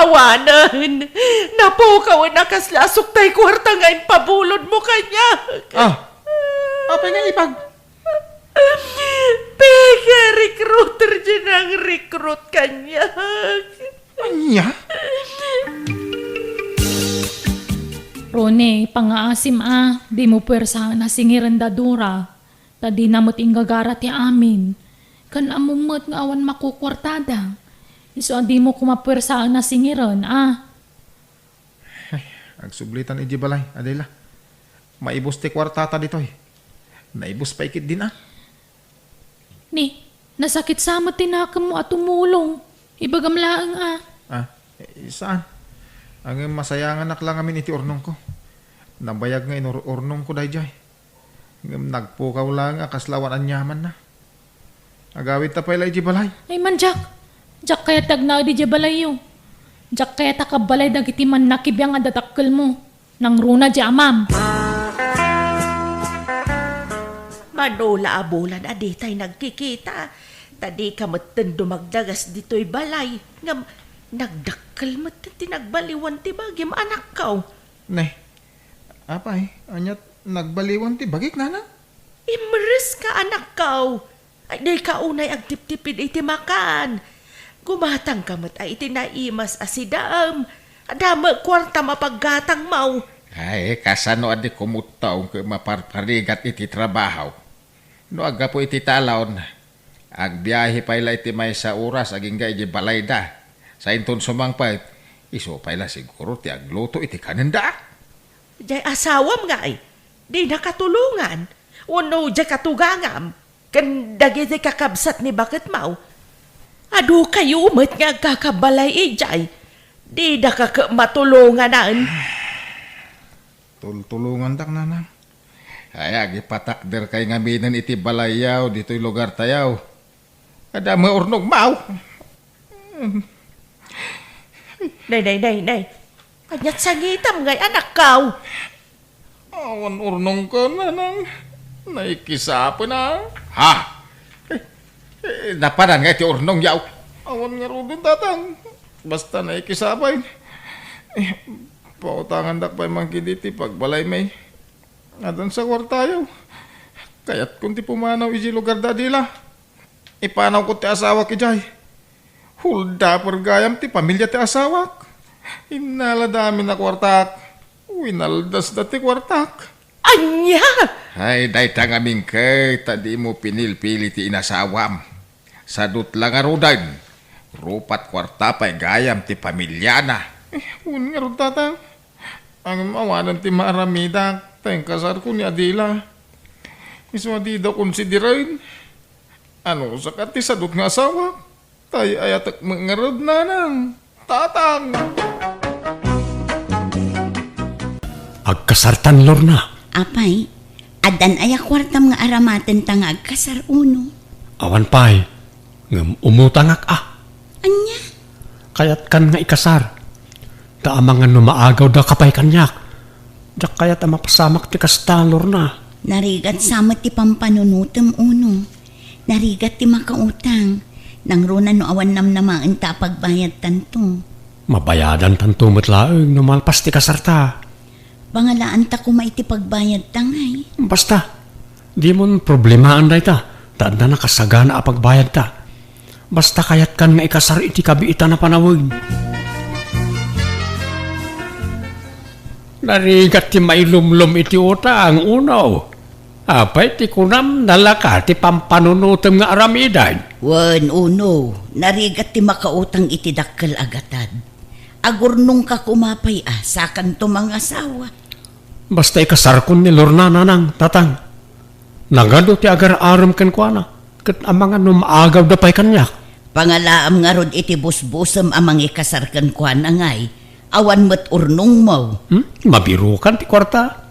Awanen. Napukawen a kasla asukta ti kuarta nga impabulodmo kaniak. Ah, apay nga ipag? Peke, recruiter diay nang-recruit kaniak. Ania? Rone, pangngaasim a, dimo puersaen a singiren da Dora. Ta dina met inggagara ti amin. Ken ammom met nga awan makukuartada. Isu a dimo koma puersaen a singiren, a. Ay, agsublitan idiay balay, Adela. Maibus ti kuartata ditoy. Naibus pay ketdin a. Ni, nasakit sa met ti nakemmo a tumulong. Ibagam laeng a. Ah, eh, saan? Ngem masayanganak la ngamin iti urnongko. Nabayag nga inur-urnongko daydiay. Ngem nagpukaw laeng a kasla awan aniamanna. Agawidta pay la idiay balay. Ay man, Jack. Diak kayat ti agnaed idiay balayyo. Diak kayat a kabbalay dagiti mannakibiang a dadakkelmo. Nangruna diay amam. Mano la a bulan a ditay nagkikita, ta dika metten dumagdagas ditoy balay, ngem nagdakkel metten ti nagbaliwan ti bagim, anakko. Ne, apay, ania't nagbaliwan ti bagik, nanang? Imreska, anakko. Ay, dika unay agtiptipid iti makan. Gumatangka met a iti naimas a sidaem. Adda met kuartam a paggatangmo. Ay, kasano a di kumutta ket maparparigat iti trabaho? No aggapu iti talon, agbiahe pay la iti maysa oras agingga idiay balayda. Sainton sumangpet, isu pay la siguro ti agluto iti kanenda. Diay asawam ngay, dinaka tulongan? Wenno diay katugangam ken dagiti kakabsat ni baketmo? Adu kayo met nga agkakabalay idiay. Didaka ket matulonganan. Tultulongandak, nanang. Ay, agipatakderkay ngaminen iti balayyo ditoy lugartayo. Adda met urnongmo. Nay, nay, nay, nay. Ania't sangitam ngay, anakko? Awan urnongko, nanang. Naikisapen a. Ha? Eh, eh, napanan ngay ti urnongyo? Awan ngaruden, tatang. Basta naikisapen. Eh, pautangandak pay man ketdi ti pagbalaymi. Addan sa kuartayo. Kayatkon ti pumanaw idiay lugarda, Adela. Ipanawko ti asawak idiay. Holdaper gayam ti pamilia ti asawak. Innalada amin a kuartak. Winaldasda ti kuartak. Ania? Ay, dayta ngamin ket ta dimo pinilpili ti inasawam. Sadut la ngaruden, rupat kuarta pay gayam ti pamiliana. Eh, wen ngarud, tatang. Ngem awanen ti maaramidak, ta inkasarko ni Adela. Isu a dida konsideren. Anusaka ti sadut nga asawak? Tay-ayatek met ngarud, nanang, tatang. Agkasartan, Lorna. Apay, addan aya kuartam nga aramatenta nga agkasar, uno? Awan pay, ngem umutangak a. Ania? Kayatkan nga ikasar. Ta amangan no maagawda ka pay kaniak. Diak kayat a mapasamak ti kasta, Lorna. Narigat sa met ti pampanunotem, uno. Narigat ti makautang. Nangruna no awan namnamaenta a pagbayadtanto. Mabayadantanto met laeng no malpas ti kasarta. Pangalaanta koma iti pagbayadta, ngay. Basta, dimon problemaen dayta, ta adda nakasagana a pagbayadta. Basta kayatkan nga ikasar iti kabiitan a panawen. Narigat ti mailumlom iti utang, uno. Apay ti kunam, nalaka ti pampanunotem nga aramiden? Wen, uno, narigat ti makautang iti dakkel a gatad. Agurnongka koma pay a, sakanto mangasawa. Basta ikasarkon ni Lorna, nanang, tatang. Nagadu ti agar-arem kenkuana, ket amangan no maagawda pay kaniak. Pangalaam ngarud iti busbusem a mangikasar kenkuana, ngay. Awan met urnongmo. Hmm? Mabirokan ti kuarta.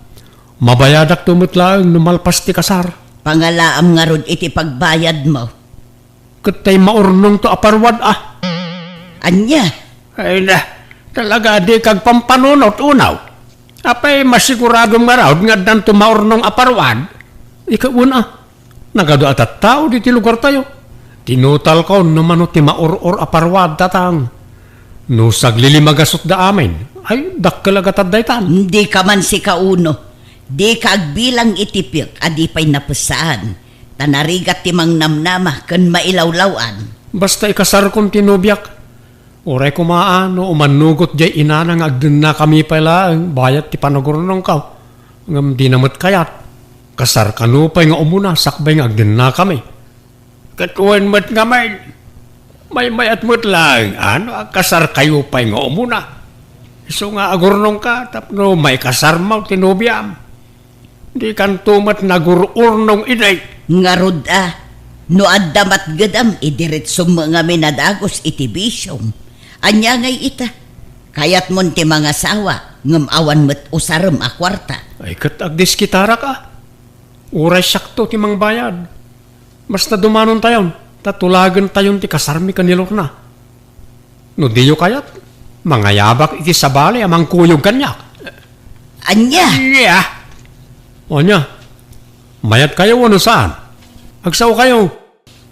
Mabayadakto met laeng no malpas ti kasar. Pangalaam ngarud iti pagbayadmo. Tay maurnongto a parwad, a. Ania? Ay na, talaga dika agpampanunot, Unaw. Apay masiguradom ngarud nga addanto maurnong a parwad? Ikaw, a. Nagadu a tattao ditoy lugartayo. Tinutalko no mano ti maur-or a parwad, Tatang. No saglilimagasutda amin, ay, dakkel a gatad daytan. Dika man sika, Uno. Dika agbilang iti piek a di pay napessaan. Ta narigat ti mangnamnama ken mailawlaw-an. Basta ikasarkon ti nobiak. Uray koma a no umannugot diay inana nga agdennakami pay laeng bayat ti panagurnongko, ngem dina met kayat. Kasar kano pay nga umuna sakbay nga agdennakami. Ket wen met ngamin, maymayat met laeng a no agkasarkayo pay nga umuna. Isu nga agurnongka tapno maikasarmo ti nobiam. Dikanto met nagur-urnong idi. Ngarud a, no adda matgedam, idiretsom ngamin a dagus iti bisiom. Ania ngay ita? Kayatmon ti mangasawa, ngem awan met usarem a kuarta. Ay, ket agdiskitarak a. Uray siakto ti mangbayad. Basta dumanontayon, ta tulagentayon ti kasarmi ken ni Lorna. No diyo kayat, mangayabak iti sabali a mangkuyog kaniak. Ania? Ania? Ania? Mayatkayo wenno saan? Agsaokayo.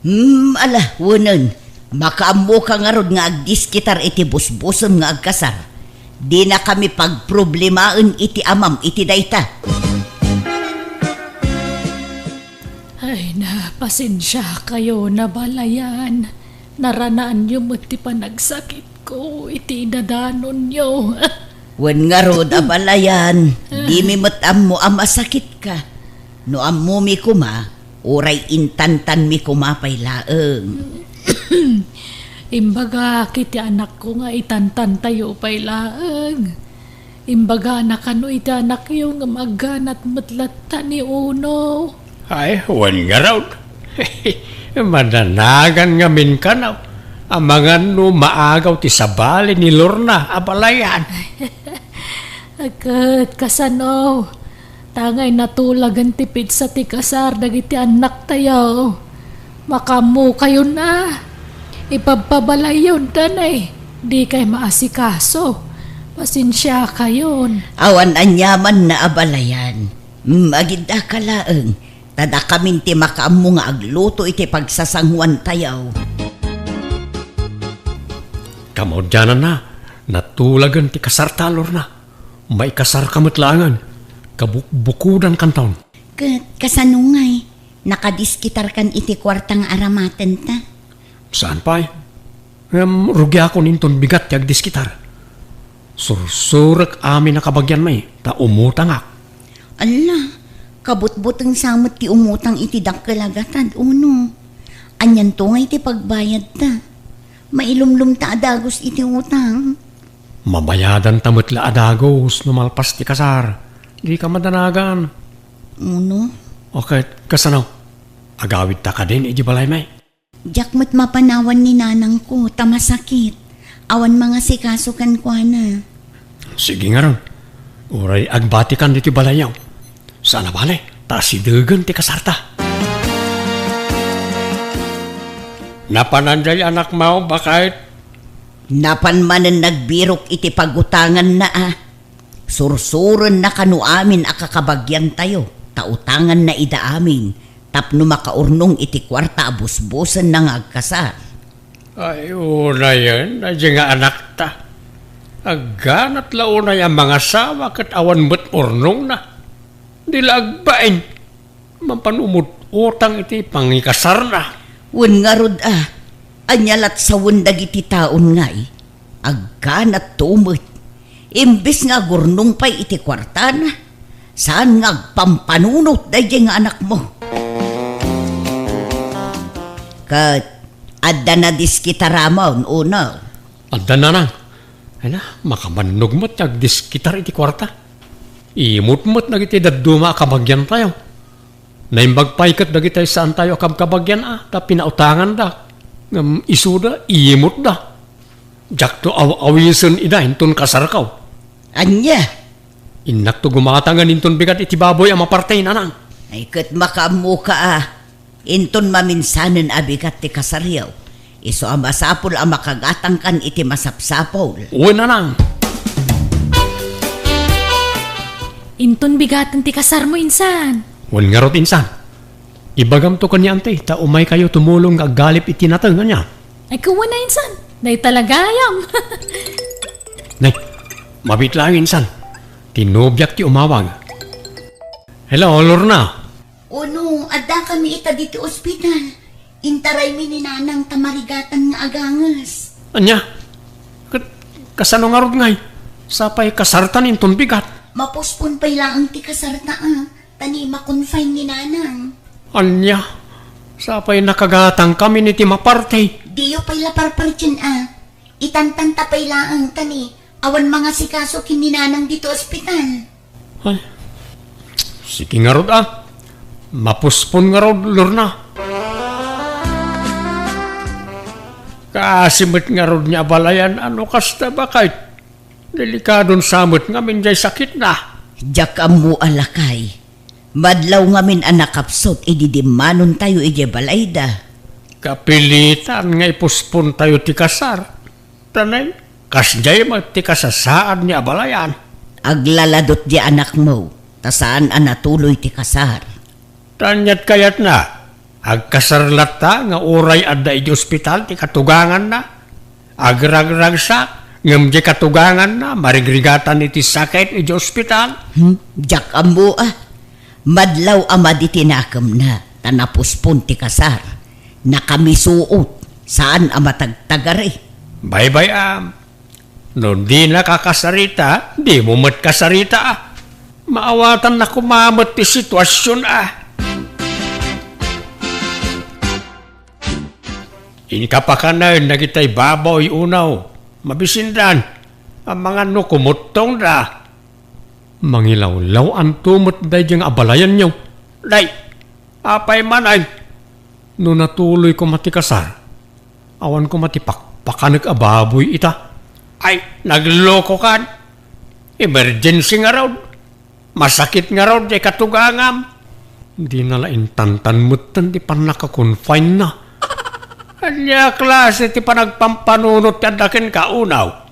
Hmm, ala, wenen. Makaammoka ngarud nga agdiskitar iti busbusem nga agkasar. Dinakami pagproblemaen iti amam iti dayta. Ay na, pasensiakayon a balayan. Naranaanyo met ti panagsakitko iti idadanonyo. Wen ngarud a balayan, dimi met ammo a masakitka. No ammomi koma, uray intantanmi koma pay laeng. Imbagak iti anakko nga itantantayo pay laeng. Imbagana kano iti anakyo ngem agganat met latta ni Uno. Ay, wen ngarud. Madanagan ngamin kano, amangan no maagaw ti sabali ni Lorna a balayan. Ket kasano? Tangay natulagen ti petsa ti kasar dagiti annaktayo. Makaammokayon a. Ipabpabalayyon, danay. Dikay maasikaso. Pasensiakayon. Awan aniamanna a balayan. Mm, agiddaka laeng. Ta dakamin ti makaammo nga agluto iti pagsasanguantayo. Kamaudiananna, natulagen ti kasarta, Lorna. Maikasarka met laengen, kabukbukodankanton. Ket kasano ngay, nakadiskitarkan iti kuarta nga aramatenta? Saan pay? Ngem rugiakon inton bigat ti agdiskitar. Sursurek amin a kabagianmi, ta umutangak. Alla, kabutbuteng sa met ti umutang iti dakkel a gatad, Uno. Anianto ngay ti pagbayadta? Mailumlomta a dagus iti utang. Mabayadanta met la a dagus no malpas ti kasar. Dika madanagan. Uno? O ket, kasano? Agawidta kadin iti balaymi? Diak met mapanawan ni nanangko, ta masakit. Awan mangasikaso kenkuana. Sige ngarud. Uray agbatikan ditoy balayyo. Saan a bale, ta asidegen ti kasarta. Napanan diay anakmo, baket? Napan manen nagbirok iti pagutanganna a. Sursurenna kano amin a kakabagiantayo, ta utanganna ida amin tapno makaurnong iti kuarta a busbosenna nga agkasar. Ay, unayen, daydiay nga anakta. Agganat la unay a mangasawa ket awan met urnongna. Di la agbain. Mapan umut-utang iti pangikasarna. Wen ngarud a, ania lat sawen dagiti taon ngay, agganatto met. Imbes nga agurnong pay iti kuartana, saan nga agpampanunot daydiay nga anakmo. Ket adda nadiskitaramon, Uno? Adda, Nanang. Ay na, makabannog met ti agdiskitar iti kuarta. Imut met dagiti dadduma a kabagiantayo. Naimbag pay ket dagiti saantayo a kabkabagian a ta pinautanganda. Ngem isuda, imutda. Diakto aw-awisen ida inton kasarko. Ania? Innakto gumatangen inton bigat iti baboy a maparte, Nanang. Ay, ket makaammoka a. Inton maminsanen a bigat ti kasaryo, isu a masapul a makagatangkan iti masapsapul. Wen, nanang. Inton bigaten ti kasarmo, insan. Wen ngarud, insan. Ibagamto ken ni Auntie, ta umaykayo tumulong nga aggalip iti nateng, ania? Ay, kuwen a, insan. Dayta la gayam. Nay, mabiit laeng, insan. Ti nobiak ti umawag. Hello, Lorna. Uno, addakami ita ditoy ospital. Intaraymi ni Nanang ta marigatan nga aganges. Ania? Ket kasano ngarud ngay? Sapay kasartan inton bigat. Mapospon pay laeng ti kasarta, a. Ta ni ma-confine ni Nanang. Ania? Sapay nakagatangkamin iti maparti. Diyo pay la parpartien, a. Itantanta pay laeng ta ni awan mangasikaso ken ni Nanang ditoy ospital. Ay, sige ngarud, a. Mapospon ngarud, Lorna. Kaasi met ngarud ni abalayan a no kasta, baket. Delikadon sa met ngamin jay sakitna. Diak ammo a, lakay. Madlaw ngamin a nakapsut idi dimmanontayo idiay balayda. Kapilitan nga ipuspontayo ti kasar. Ta nay, kasdiay met ti kasasaad ni abalayan. Aglaladot di anakmo, ta saan a natuloy ti kasar. Ania ti kayatna? Agkasar latta nga uray adda idiay ospital ti katuganganna? Agragragsak, ngem diay katuganganna, marigrigatan iti sakit idiay ospital? Hmm, diak ammo, a. Madlaw a madi ti nakemna, ta napospon ti kasar. Nakamisuot, saan a matagtagari. Baybay-am. No dinaka kasarita, dimo met kasarita, a. Maawatanna koma met ti situasion, a. Inka pakanen dagitay baboy, Uno. Mabisindan. Amangan no kumuttongda. Mangilawlaw-anto met daydiay nga abalayanyo. Day, apay manen? No natuloy koma ti kasar, awan koma ti pakpakanek a baboy ita. Ay, naglokokan. Emergency ngarud. Masakit ngarud diay katugangam. Dina la intantan metten ti pannaka-confine-na. Ania a klase ti panagpampanunot ti adda kenka, Uno?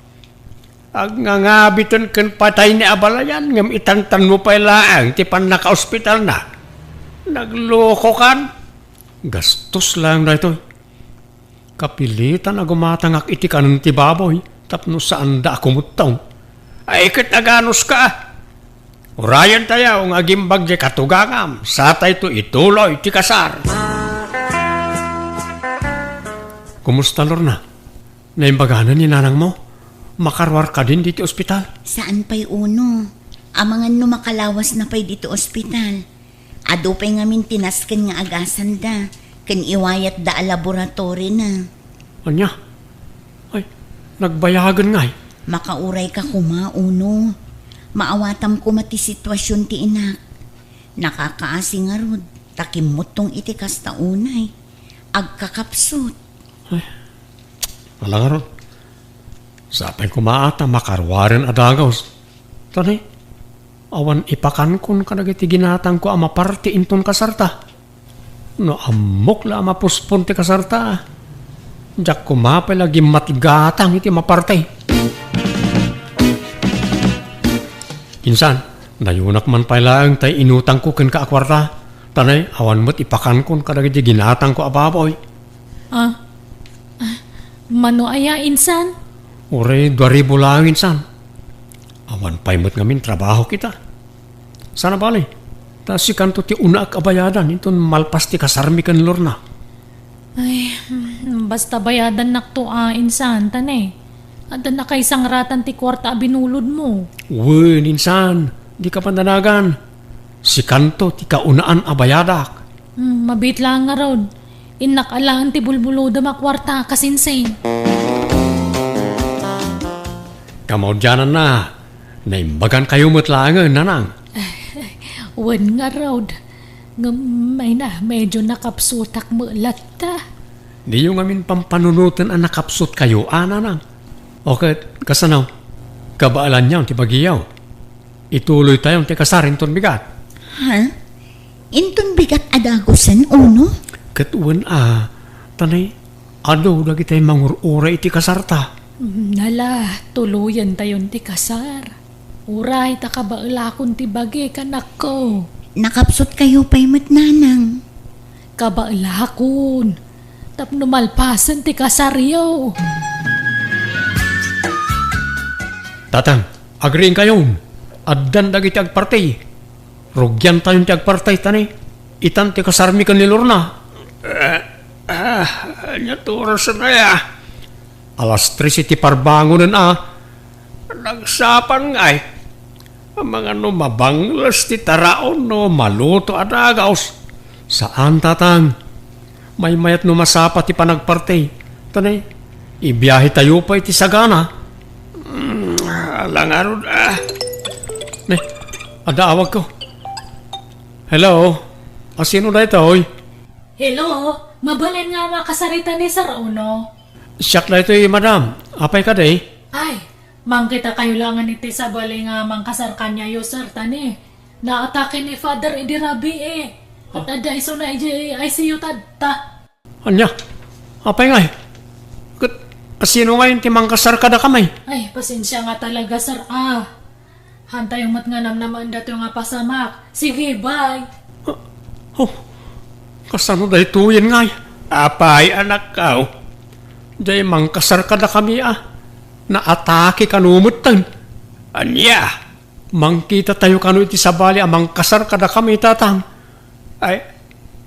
Agngangabiten ken patay ni abalayan, ngem itantanmo pay laeng ti pannakaospitalna. Naglokokan. Gastos laeng daytoy. Kapilitan a gumatangak iti kanen ti baboy tapno saanda a kumuttong. Ay, ket aganuska, a. Urayentayo nga agimbag diay katugangam, satayto ituloy ti kasar. Kumusta, Lorna? Naimbaganen ni nanangmo? Makaruar kadin ditoy ospital? Saan pay, Uno. Amangan no makalawasna pay ditoy ospital. Adu pay ngamin ti nasken nga agasanda, ken iwayatda a laboratorina. Ania? Ay, nagbayagen ngay? Makaurayka koma, Uno. Maawatam koma ti situasion ti inak. Nakakaasi ngarud, ta kimmuttong iti kasta unay. Agkakapsut. Ay, ala ngarud. Sapay koma a ta makaruaren a dagus. Ta ni, awan ipakankon kadagiti ginatangko a maparti inton kasarta. No ammok la a mapospon ti kasarta, diak koma pay la gimmatgatang iti maparti. Insan, nayunak man pay laeng tay inutangko kenka a kuarta. Ta ni, awan met ipakankon kadagiti ginatangko a baboy. Ah, ah, mano aya, insan? Uray dua ribu laeng, insan. Awan pay met ngamin trabahok ita. Sana bale, ta sikanto ti unaak a bayadan inton malpas ti kasarmi ken Lorna. Ay, mm, basta bayadannakto a, insan, ta ni. Adda nakaisangratan ti kuarta a binulodmo. Wen, insan, dika pandanagan. Sikanto ti kaunaan a bayadak. Hmm, mabiit laeng ngarud. Innak alaen ti bulbulodem a kuarta, kasinsing. Kamaudiananna, naimbagankayo met laengen, nanang. Wen ngarud. Ngem, ay na, medyo nakapsutak met latta. Diyo ngamin pampanunoten a nakapsutkayo, a, nanang. O ket, kasano? Kabaelanyo ti bagiyo. Ituloytayon ti kasar inton bigat. Ha? Inton bigat a dagusen, Uno? Ket wen a, ta ne, adu dagiti mangur-uray iti kasarta. Nala, tuloyentayon ti kasar. Uray ta kabaelakon ti bagik, anakko. Nakapsutkayo pay met, nanang. Kabaelakon. Tapno malpasen ti kasaryo. Tatang, agriingkayon. Addan dagiti agparti. Rugiantayon ti agparti, ta ne, itan ti kasarmi ken ni Lorna. Eh, ah, ania ti orasen aya? Alas tres iti parbangonen a. Nagsapan ngay. Amangan no mabangles ti taraon no maluto a dagaos. Saan, tatang. Maymayat no masapa ti panagparti. Ta ne, ibiahetayo pay iti sagana. Mm, ala ngarud, ah. Ne, adda awagko. Hello? Asino daytoy? Hello? Mabalin nga makasarita ni Sir Uno? Siak daytoy, madam. Apay kadi? Ay, mangkitakayo laengen iti sabali nga mangkasar kaniayo, sir, ta ne, naatake ni Father idi rabii. Ket adda isuna idiay I C U tatta. Ania? Apay ngay? Ket asino ngay ti mangkasar kadakami? Ay, pasensia nga talaga, sir, a. Hantayo met nga namnamaen datoy nga pasamak. Sige, bye. Oh, kasano daytoyen ngay? Apay, anakko? Diay mangkasar kadakami a. Naatake kano metten. Ania? Mangkitatayo kano iti sabali a mangkasar kadakami, tatang. Ay,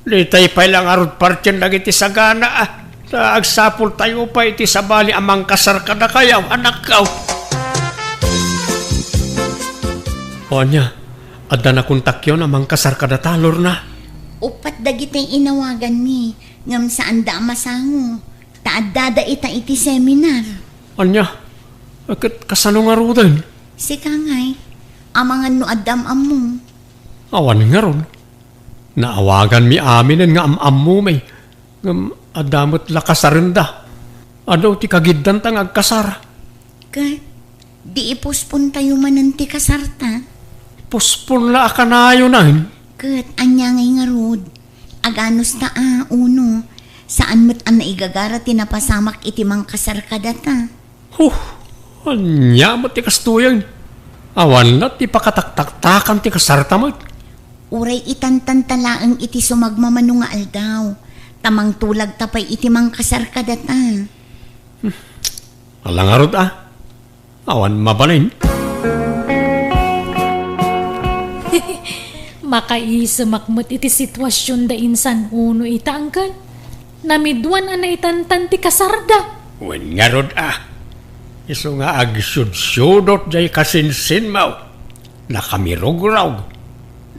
ditay pay la ngarud partien dagiti sagana, a. Ta agsapultayo pay iti sabali a mangkasar kadakayo, anakko. O ania, adda nakontakyon a mangkasar kadata, Lorna? Uppat dagiti inawaganmi, ngem saanda a masango, ta addada ita iti seminar. Ania? Ket kasano ngaruden? Sika ngay, amangan no adda am-ammo. Awan ngarud. Naawaganmi aminen nga am-ammomi, ngem adda met la kasarenda. Adu ti kagiddanta nga agkasar. Ket, di ipuspontayo manen ti kasarta? Puspon la a kanayonen. Ket, ania ngay ngarud? Aganusta a, Uno, saan met a naigagara ti napasamak iti mangkasar kadata. Huh! Ania met ti kastoyen? Awan la ti pakataktaktakan ti kasarta met. Uray itantanta laeng iti sumagmamano nga aldaw, ta mangtulagta pay iti mangkasar kadata. Ala ngarud a. Awan mabalin. Makaisemak met iti situasion da insan Uno ita, angkel. Namiduan a naitantan ti kasarda. Wen ngarud a, isu nga agsudsudot jay kasinsinmo. Nakamirugrog.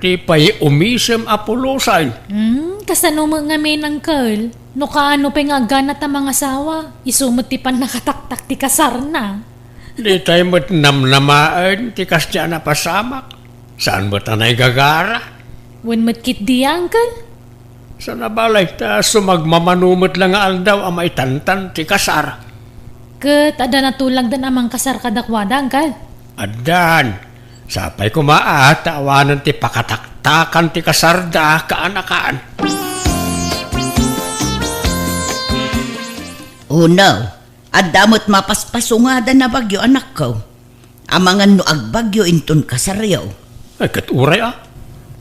Di pay umisem a pulosen. Hmm, kasano met ngamin, angkel? No kaano pay nga agganat a mangasawa, isu met ti pannakataktak ti kasarna. Ditay met namnamaen ti kasdiay a napasamak. Saan met a naigagara? Wen met ketdi, angkel? Saan a bale, ta sumagmamano met la nga aldaw a maitantan ti kasar. Ket adda natulagdan a mangkasar kadakuada, angkel? Addan. Sapay koma a ta awanen ti pakataktakan ti kasarda, kaanakan. Uno, adda met mapaspasungada a bagyo, anakko. Amangan no agbagyo inton kasaryo. Ay, ket uray a.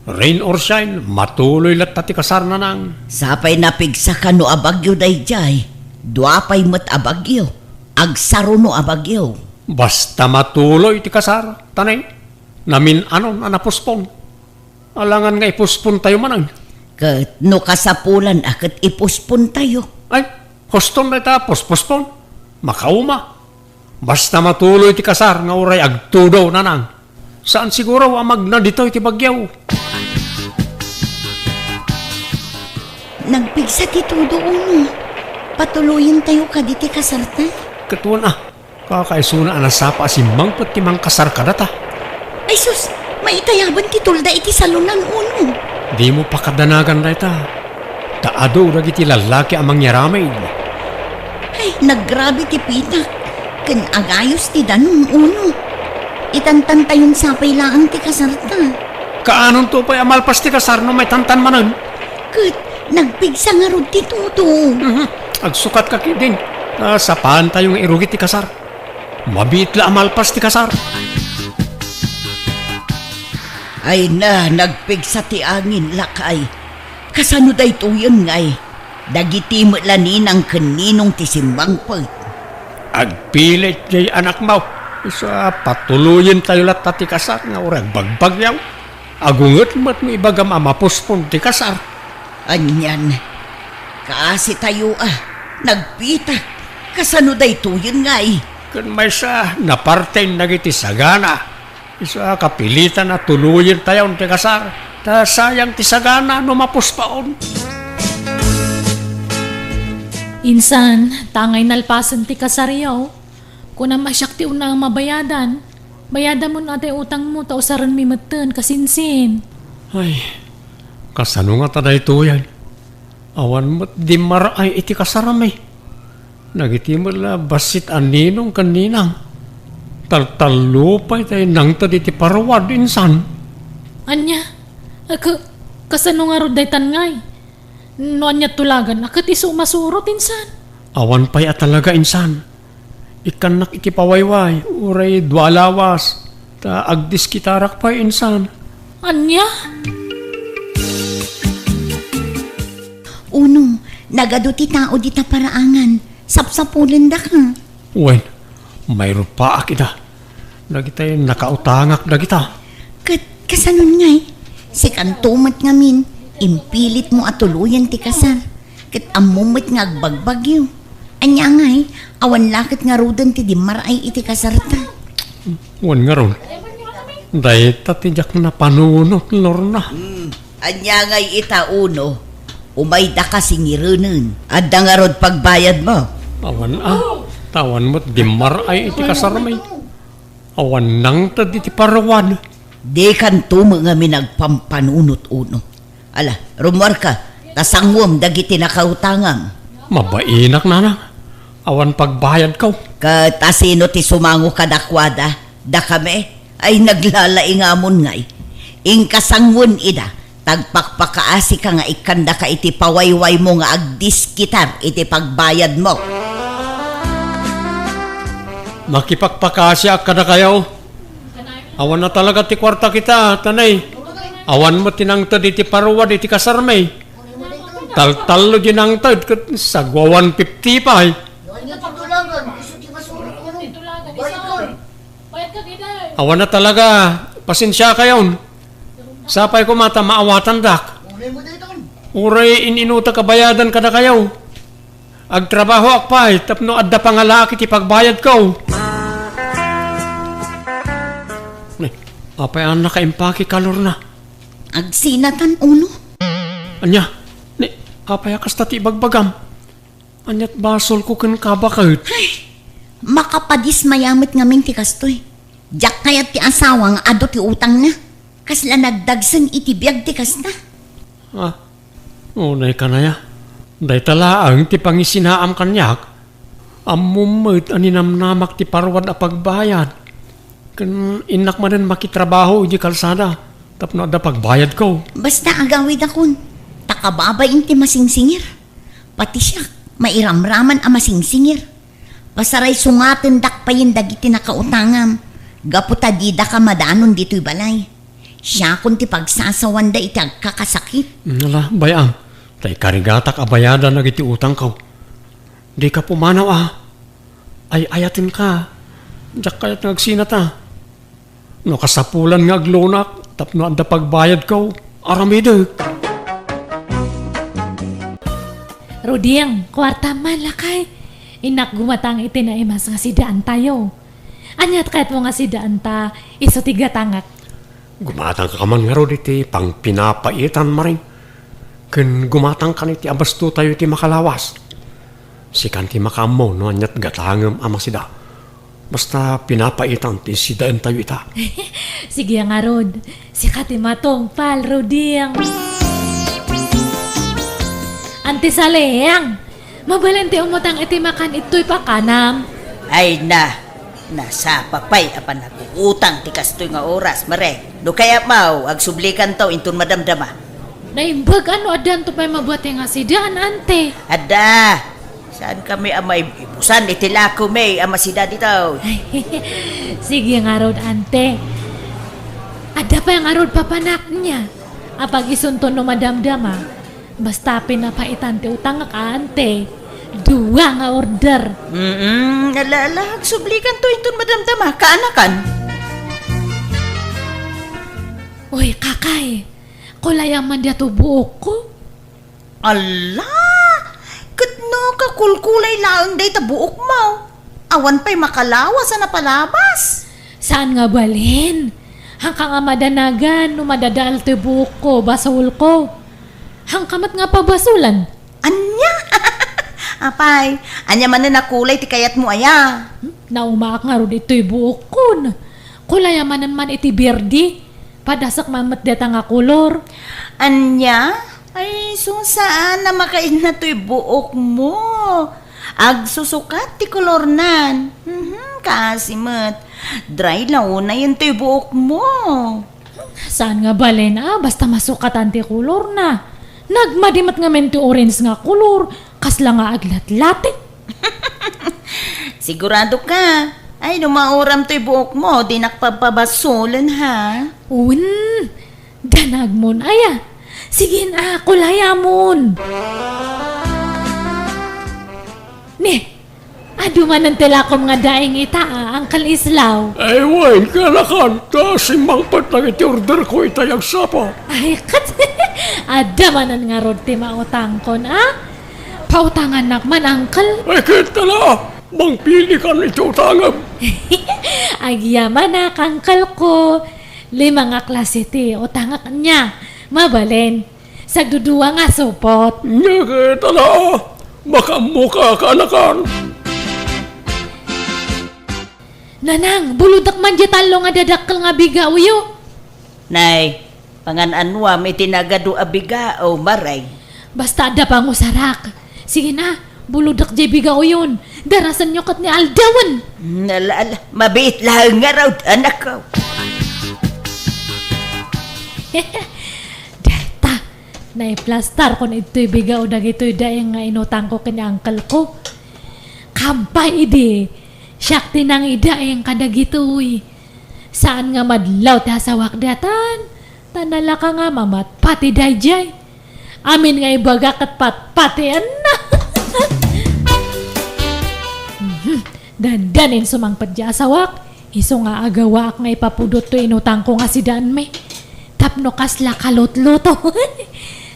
Rain or shine, matuloy latta ti kasar, nanang. Sapay napigsaka no abagyo daydiay. Dua pay met a bagyo. Agsaruno a bagyo. Basta matuloy ti kasar, ta ne, namin-anon a napospon. Alangan nga ipospontayo manen. Ket no kasapulan a ket ipospontayo. Ay, huston dayta, pos-, pospon. Makauma. Basta matuloy ti kasar nga uray agtudo, nanang. Saan siguro a magna ditoy ti bagyo. Nagpigsa ti tudo, Uno. Patuloyentayo kadi ti kasarta? Ket wen a, kakaisuna a nasapa a simmangpet ti mangkasar kadata. Ay sus, maitayaban ti tulda iti salonan, Uno. Dimo pakadanagan dayta. Ta adu dagiti lallaki a mangyaramid. Ay, nagrabe ti pitak. Ken agayos ti danum, Uno. Itantantayon sapay laeng ti kasarta. Kaanonto pay a malpas ti kasar no maitantan manen? Ket Nagpigsa ngarud ti Toto. Mhm. Agsukatka ketdin. Ta sapaantayo nga irugi ti kasar. Mabiit la a malpas ti kasar. Ay na, nagpigsa ti angin, lakay. Kasano daytoyen ngay? Dagiti met la ninang ken ninong ti simmangpet. Agpilit jay anakmo. Isu a patuloyentayo latta ti kasar nga uray agbagbagyaw. Agunget met no ibagam a mapospon ti kasar. Anian, kaasitayo a, nagpitak. Kasano daytoyen ngay? Ken maysa, naparten dagiti sagana. Isu a kapilitan a tuloyentayon ti kasar. Ta sayang ti sagana no mapuspaon. Insan, ta ngay nalpasen ti kasaryo, kunam a siak ti unna a mabayadan. Bayadamon a tay utangmo ta usarenmi metten, kasinsin. Ay, kasano ngata daytoyen? Awan met dimmar-ay iti kasarmi. Dagiti met la bassit a ninong ken ninang. Taltallo pay tay nangted iti paruwad, insan. Ania? Ak-, kasano ngarud daytan ngay? No ania tulagan, a ket isu masurot, insan? Awan pay a talaga, insan. Ikkannak iti pawayway, uray dua lawas, ta agdiskitarak pay, insan. Ania? Uno, nagadu ti tao dita paraangan. Sapsapulendaka. Wen, mairupaak ida. Dagitay nakautangak dagita. Ket kasanon ngay? Sikanto met ngamin, impilitmo a tuloyen ti kasar. Ket ammom met nga agbagbagyo. Ania ngay, awan la ket ngaruden ti dimmar-ay iti kasarta. Wen ngarud, dayta ti diak napanunot, Lorna. Hmm, ania ngay ita, Uno? Umaydaka singirenen. Adda ngarud pagbayadmo? Awan a. Ta awan met dimmar-ay iti kasarmi. Awan nangted iti paruwad. Dikanto met ngamin agpampanunot, Uno. Ala, rummuarka, ta sanguem dagiti nakautangam. Mabainak, nanang. Awan pagbayadko. Ket asino ti sumango kadakuada? Dakami? Ay, naglalaingamon ngay. Inka sanguen ida, ta agpakpakaasika nga ikkandaka iti pawaywaymo nga agdiskitar iti pagbayadmo. Makipakpakaasiak kadakayo. Awan a talaga ti kuarta kita, tanay. Awan met ti nangted iti paruwad iti kasarmi. Taltallo di nangted ket sagwa one fifty pay. Awan a talaga, pasensiakayon. Sapay koma ta maawatandak. Uray in-inutak a bayadan kadakayo. Agtrabahoak pay tapno adda pangalaak iti pagbayadko. Ne, apay a nakaimpake ka, Lorna? Agsinatan, Uno. Ania? Ne, apay a kasta ti ibagbagam? Aniat basolko kenka baket? Ay, makapadismaya met ngamin ti kastoy. Diak kayat ti asawa nga adu ti utangna. Kasla nagdagsen iti biag ti kasta. Ah, unay kanaya. Dayta laeng ti pangisinaam kaniak. Ammom met a ninamnamak ti paruwad a pagbayad. Ken innak manen makitrabaho idiay kalsada tapno adda pagbayadko. Basta agawidakon, ta kababain ti masingsingir. Pati siak, mairamraman a masingsingir. Pasaray sungatendak payen dagiti nakautangam, gapu ta didaka madanon ditoy balay. Siakon ti pagsasawanda iti agkakasakit. Ala, bay-am, ta ikarigatak a bayadan dagiti utangko. Dika pumanaw a. Ay-ayatenka. Diak kayat nga agsinata. No kasapulan nga aglunak tapno adda pagbayadko, aramidek. Ruding, kuartam man, lakay. Innak gumatang iti naimas nga sidaantayo. Aniat kayatmo nga sidaanta isu ti gatangak? Gumatangka man ngarud iti pangpinapaitan, Maring. Ken gumatangkan iti abastotayo iti makalawas. Sikan ti makaammo no aniat gatangem a masida. Basta pinapaitam ti sidaentayo ita. Sige ngarud, sika ti matungpal, Ruding. Anti Saleng, mabalin ti umutang iti makan ittoy pakanam. Ay na, nasapa pay a panaguutang ti kastoy nga oras, Maring. No kayatmo, agsublikanto inton madamdama. Naimbag a no addanto pay mabati nga sida, ante. Adda! Saan kami a maibusan iti lakomi a masida ditoy? Sige ngarud, ante. Adda pay ngarud papanak nia. Apag isunto no madamdama. Basta pinapaitan ti utangak, ante. Dua nga order. Mm, ala, ala, agsublikanto inton madamdama, kaanakan. Uy, kakay, kulayam man diay buokko? Ala! Ket no kakulkulay laeng dayta buokmo, awan pay makalawas a napalabas. Saan nga balin? Haanka nga madanagan no madadael toy buokko, basolko. Haanka met nga pabasolan. Ania? Apay, ania manen a kulay ti kayatmo aya? Hmm? Naumaak ngarud itoy buokkon. Kulay a manen man iti birdi. Padasek man met deta nga kolor. Ania? Ay, isu saan a makainna toy buokmo. Agsusukat ti kolornan. Mhm, kaasi met. Dry law na yun toy buokmo. Saan nga balin a basta masukatan ti kolorna. Nagmadi met ngamin ti orange nga kolor, kasla nga aglatlati. Sigurado ka? Ay, no mauram toy buokmo, dinak papabasolen, ha? Wen, danagmon aya. Sige a, kulayamon. Ni, adu manen ti lakom nga daing ita a, Uncle Islaw. Ay, wen, kaanakan, ta simmangpet dagiti orderko itay agsapa. Ay, ket, adda manen ngarud ti mautangkon, a? Pautangannak man, Uncle. Ay, ket, ala, mangpilikan iti utangem. Agyamanak, Uncle ko. Lima nga klase ti utangak nia. Mabalin. Sagdudua nga supot. Nia ket, ala, makaammoka, kaanakan. Nanang, bulodek man diay tallo nga dadakkel nga bigaoyo. Nay, pangan-anuam iti nagadu a bigao, Maray. Basta adda pangusarak. Sige na, bulodek diay bigaoyon. Darasenyo ket ni aldawen. Hmm, ala, ala, mabiit laeng ngarud, anakko. Dayta, naiplastarkon idtoy bigao dagitoy daing nga inutangko ken ni uncle ko. Kampay idi, siak ti nangidaing kadagitoy. Saan nga madlaw ti asawak daytan, ta nalaka nga mamatpati daydiay. Amin nga ibaga ket patpatienna. Mhm. Dandanin sumangpet diay asawak, isu nga agawaak nga ipapudot toy inutangko nga sidaenmi. Tapno kasla kalutluto.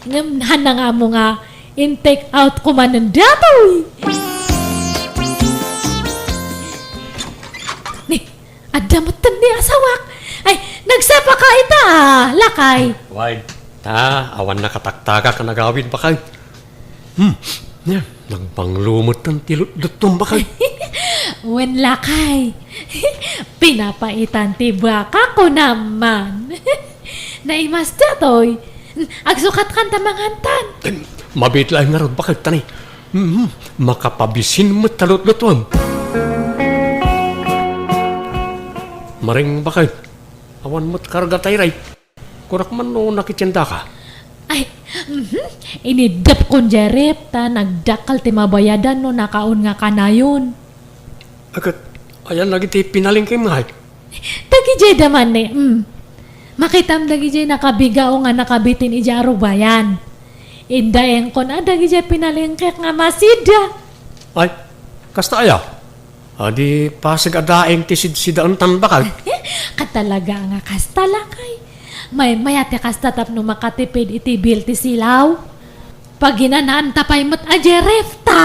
Ngem haanna nga ammo nga in-take out ko manen datoy. Ni, adda metten ni asawak. Ay, nagsapa ka ita, lakay. Wen, ta, awan nakataktagak a nagawid, bakay. Hmm, nia, nagbanglo metten ti lutlutom, bakay. Wen, lakay. Pinapaitan ti baka ko naman. Naimas datoy. Agsukatkan ta mangantan. Em, mabiit laeng ngarud, bakay, ta ni. Mhm, makapabisin met ta lutlutuem. Maring, bakay, awan met karga tay ray. Kunak man no nakitiendaka. Ay, mhm, iniddepkon diay ref ta nagdakkel ti mabayadan no nakaon nga kanayon. Ket, ayan dagiti pinalengkem ngay? Dagidiay da manen, mm. Makitam dagidiay nakabigao nga nakabitin idiay arubayan. Indaengkon a dagidiay pinalengkek nga masida. Ay, kasta aya? Adi pasig a daing ti sidsidaentan, bakay. Katalaga nga kasta, lakay. Maymay-at ti kasta tapno makatipid iti bill ti silaw. Paginanaanta pay met a diay ref ta.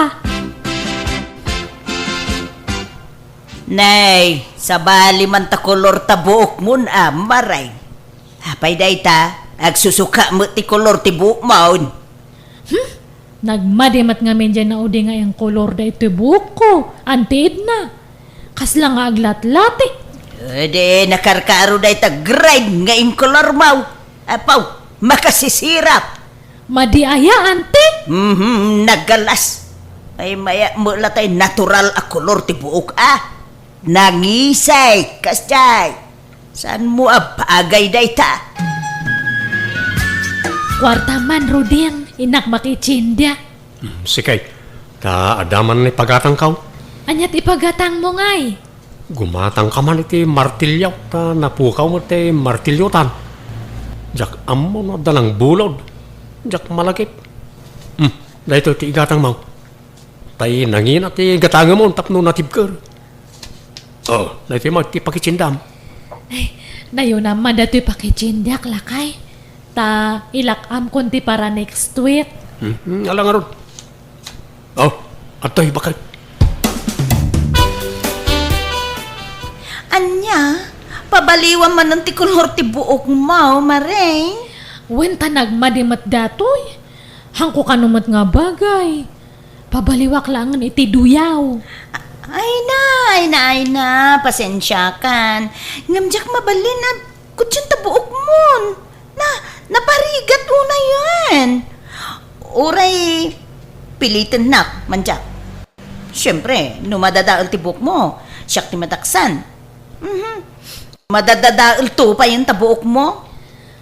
Nay, sabali man ta kolor ta buokmon a, Maray. Apay dayta, agsusuka met ti kolor ti buokmon. Hmm? Nagmadi met ngamin diay naudi nga inkolor daytoy buokko, anti Edna. Kasla nga aglatlati. Edi, nakarkaro dayta grade nga inkolormo. Apaw, makasisirap. Madi aya, anti? Mhm, naggalas. Ay, maya, mula tay natural a kolor ti buok, a. Nangisay, kasjay. Saanmo a bagay dayta? Kuarta man, Ruding, innak makitiendak. Hmm, sige. Ta adda man ipagatangko. Ania ti ipagatangmo ngay? Gumatangka man iti martilyo, ta napukaw met ti martilyotan. Diak ammo no adda nang bulod. Diak malagip. Hmm, daytoy ti igatangmo. Tay nangina ti gatangemon tapno natibker. Oh, daytoy met ti pakitiendam. Ay, nayunam man daytoy pakitiendak, lakay. Ta ilak-amkon ti para next week. Hmm, hmm, ala ngarud. Oh, adtoy, bakit? Ania? Pabaliwam manen ti kolor ti buokmo, Maring? Wen, ta nagmadi met datoy. Hanko kano met nga bagay. Pabaliwak laengen iti duyaw. Ay na, ay na, ay na, pasensiakan. Ngem diak mabalin a kutsen ta buokmon. Na, naparigat unayen. Uray pilitennak, mandiak. Siempre, no madadael ti buokmo, siak ti madaksan. Mhm. Madadadael to payen ta buokmo?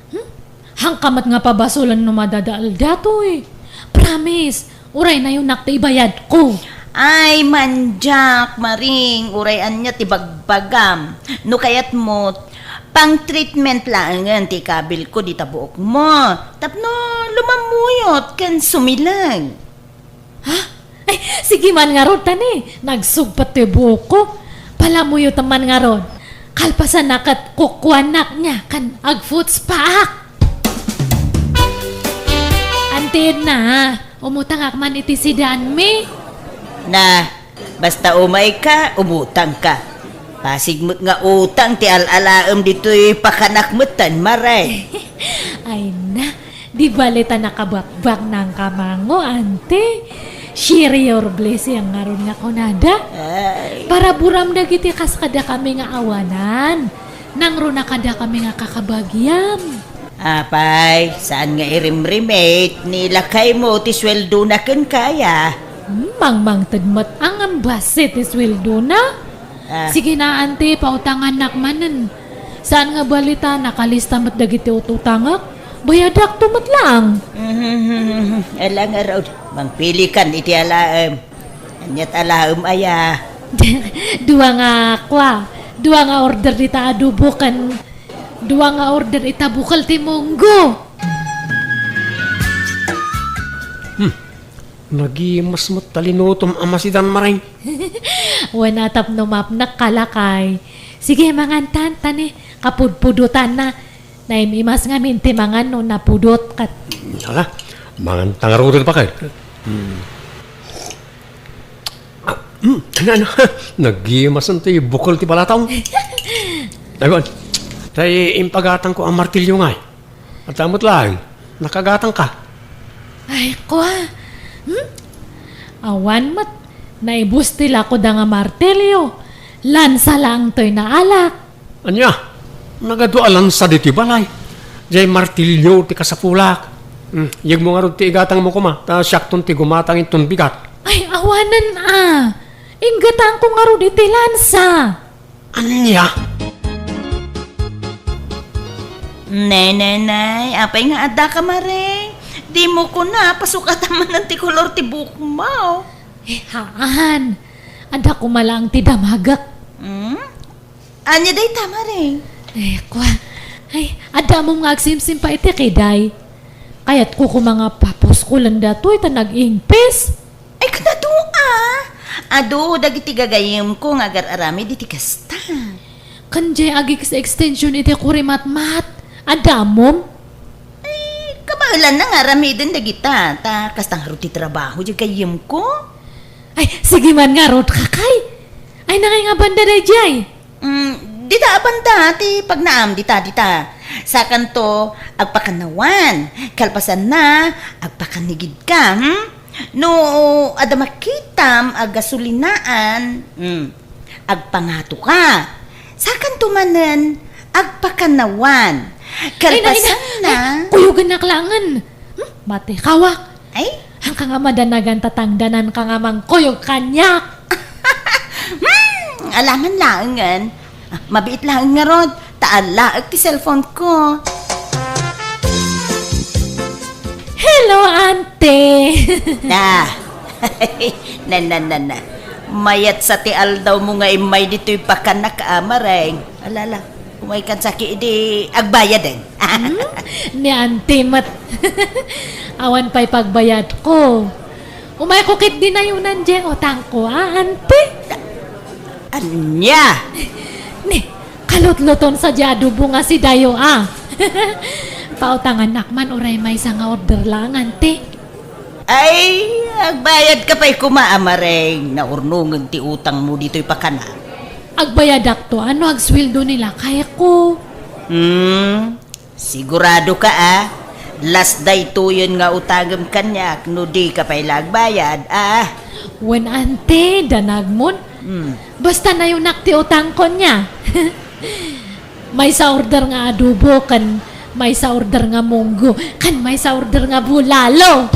Hmm? Hanka met nga pabasolen no madadael datoy. Promise, uray nayunak ti ibayadko. Ay, mandiak, Maring, uray ania ti bagbagam. No kayatmo, pang-treatment laengen ti ikabilko dita buokmo. Tapno lumamuyot ken sumileg. Ha? Ay, sige man ngarud, tani. Nagsugpat toy buokko. Palamuyotem man ngarud. Kalpasanna ket kukuanak nia ken agfootspaak. Anti Edna, umutangak man iti sidaanmi. Na, basta umayka, umutangka. Pasig met nga utang ti al-alaem ditoy pakanak metten, Maring. Ay na, di bale ta nakabakbak nang kamango, ante. Share your blessing ngarud nga kunada. Ay. Paraburam dagiti kas kadakami nga awanan. Nangruna kadakami nga kakabagiam. Apay, saan nga irimrimit ni lakaymo ti sueldona kenka aya? Hmm, mangmangted met a ngem bassit ti sueldona. Ah. Sige na, ante, pautangannak manen. Saan nga bale ta nakalista met dagiti ut-utangak? Bayadakto met laeng. Mhm. Ala ngarud, mangpilikan iti alaem. Aniat alaem aya? Dua nga kua, dua nga order dita adobo ken dua nga order ita bukel ti munggo. Hmm. Nagimas met ta linutom a masidan, Maring. Wen, a tapno mapnek ka, lakay. Sige, mangantan, tani. Kapudpudotanna. Naim-imas ngamin ti mangan no napudot ket. Ala, mangan ta ngaruden, bakit? Hmm. Ah, hmm, ano, ano? Nagimas ti bukel ti balataw. Aywan, tay impagatangko a martilyo ngay. Adda met laeng, nakagatangka. Ay, kua. Hmm? Awan met, naibus ti lakoda nga martilyo. Lansa laeng toy naalak. Ania? Nagadua a lansa ditoy balay. Jay martilyo ti kasapulak. Hmm, yegmo ngarud ti igatangmo koma, ta siakton ti gumatang inton bigat. Ay, awanen a. Inggatangko ngarud iti lansa. Ania? Nenenay, apay nga adda ka, Maring? Dimo kuna, pasukatan manen ti kolor ti buokmo. Eh, haan. Adda koma laeng ti damagek. Hmm? Ania dayta, Maring? Eh, kua. Ay, adda ammom nga agsimsim pay iti kiday. Kayatko koma nga papuskolen datoy ta nag-ingpis. Ay, ket adu a. Adu dagiti gagayyemko nga agar-aramid iti kasta. Ken jay agix-extension iti kurimatmat. Adda ammom? Ay, kabaelanna nga aramiden dagita, ta kasta ngarud ti trabaho jay gayyemko. Ay, sige man ngarud, kakay. Ay, nangay nga banda dayjay? Mm, dita a banda ti pagnaam dita, dita. Sakanto, agpakannawan. Kalpasanna, agpakannigidka, hmm? No adda makitam a gasolinaan, hmm, agpangatoka. Sakanto manen, agpakannawan. Ay, na, ay, na. Kalpasanna. Ay, kuyogennak laengen. Hmm? Matikawak. Ay? Hanka nga madanagan ta tangdananka nga mangkuyog kaniak. Hmm, alaman laengen. Ah, mabiit laeng ngarud, ta alaek ti cellphone ko. Hello, Auntie! Na. Na, na, na, na. Mayat sa ti aldawmo nga immay ditoy pakanak, a, Mareng. Ala, ala. Umaykan saki idi agbayaden. Hmm? Ni Auntie met. Awan pay pagbayadko. Umayko ket dinayonan diay utangko, a, Auntie? Ania? Ni, kalutluton sa diay adobo nga sidayo, a. Pautangannak man uray maysa nga order laeng, Auntie. Ay, agbayadka pay koma, a, Mareng. Naurnongen ti utangmo ditoy pakanak. Agbayadakto a no agsueldo ni lakayko. Hmm, siguradoka, a? Las daytoyen nga utangem kaniak no dika pay la agbayad, a? Wen, Auntie, danagmon. Hmm. Basta nayonak ti utangko nia. Maysa order nga adobo, ken maysa order nga munggo, ken maysa order nga bulalo.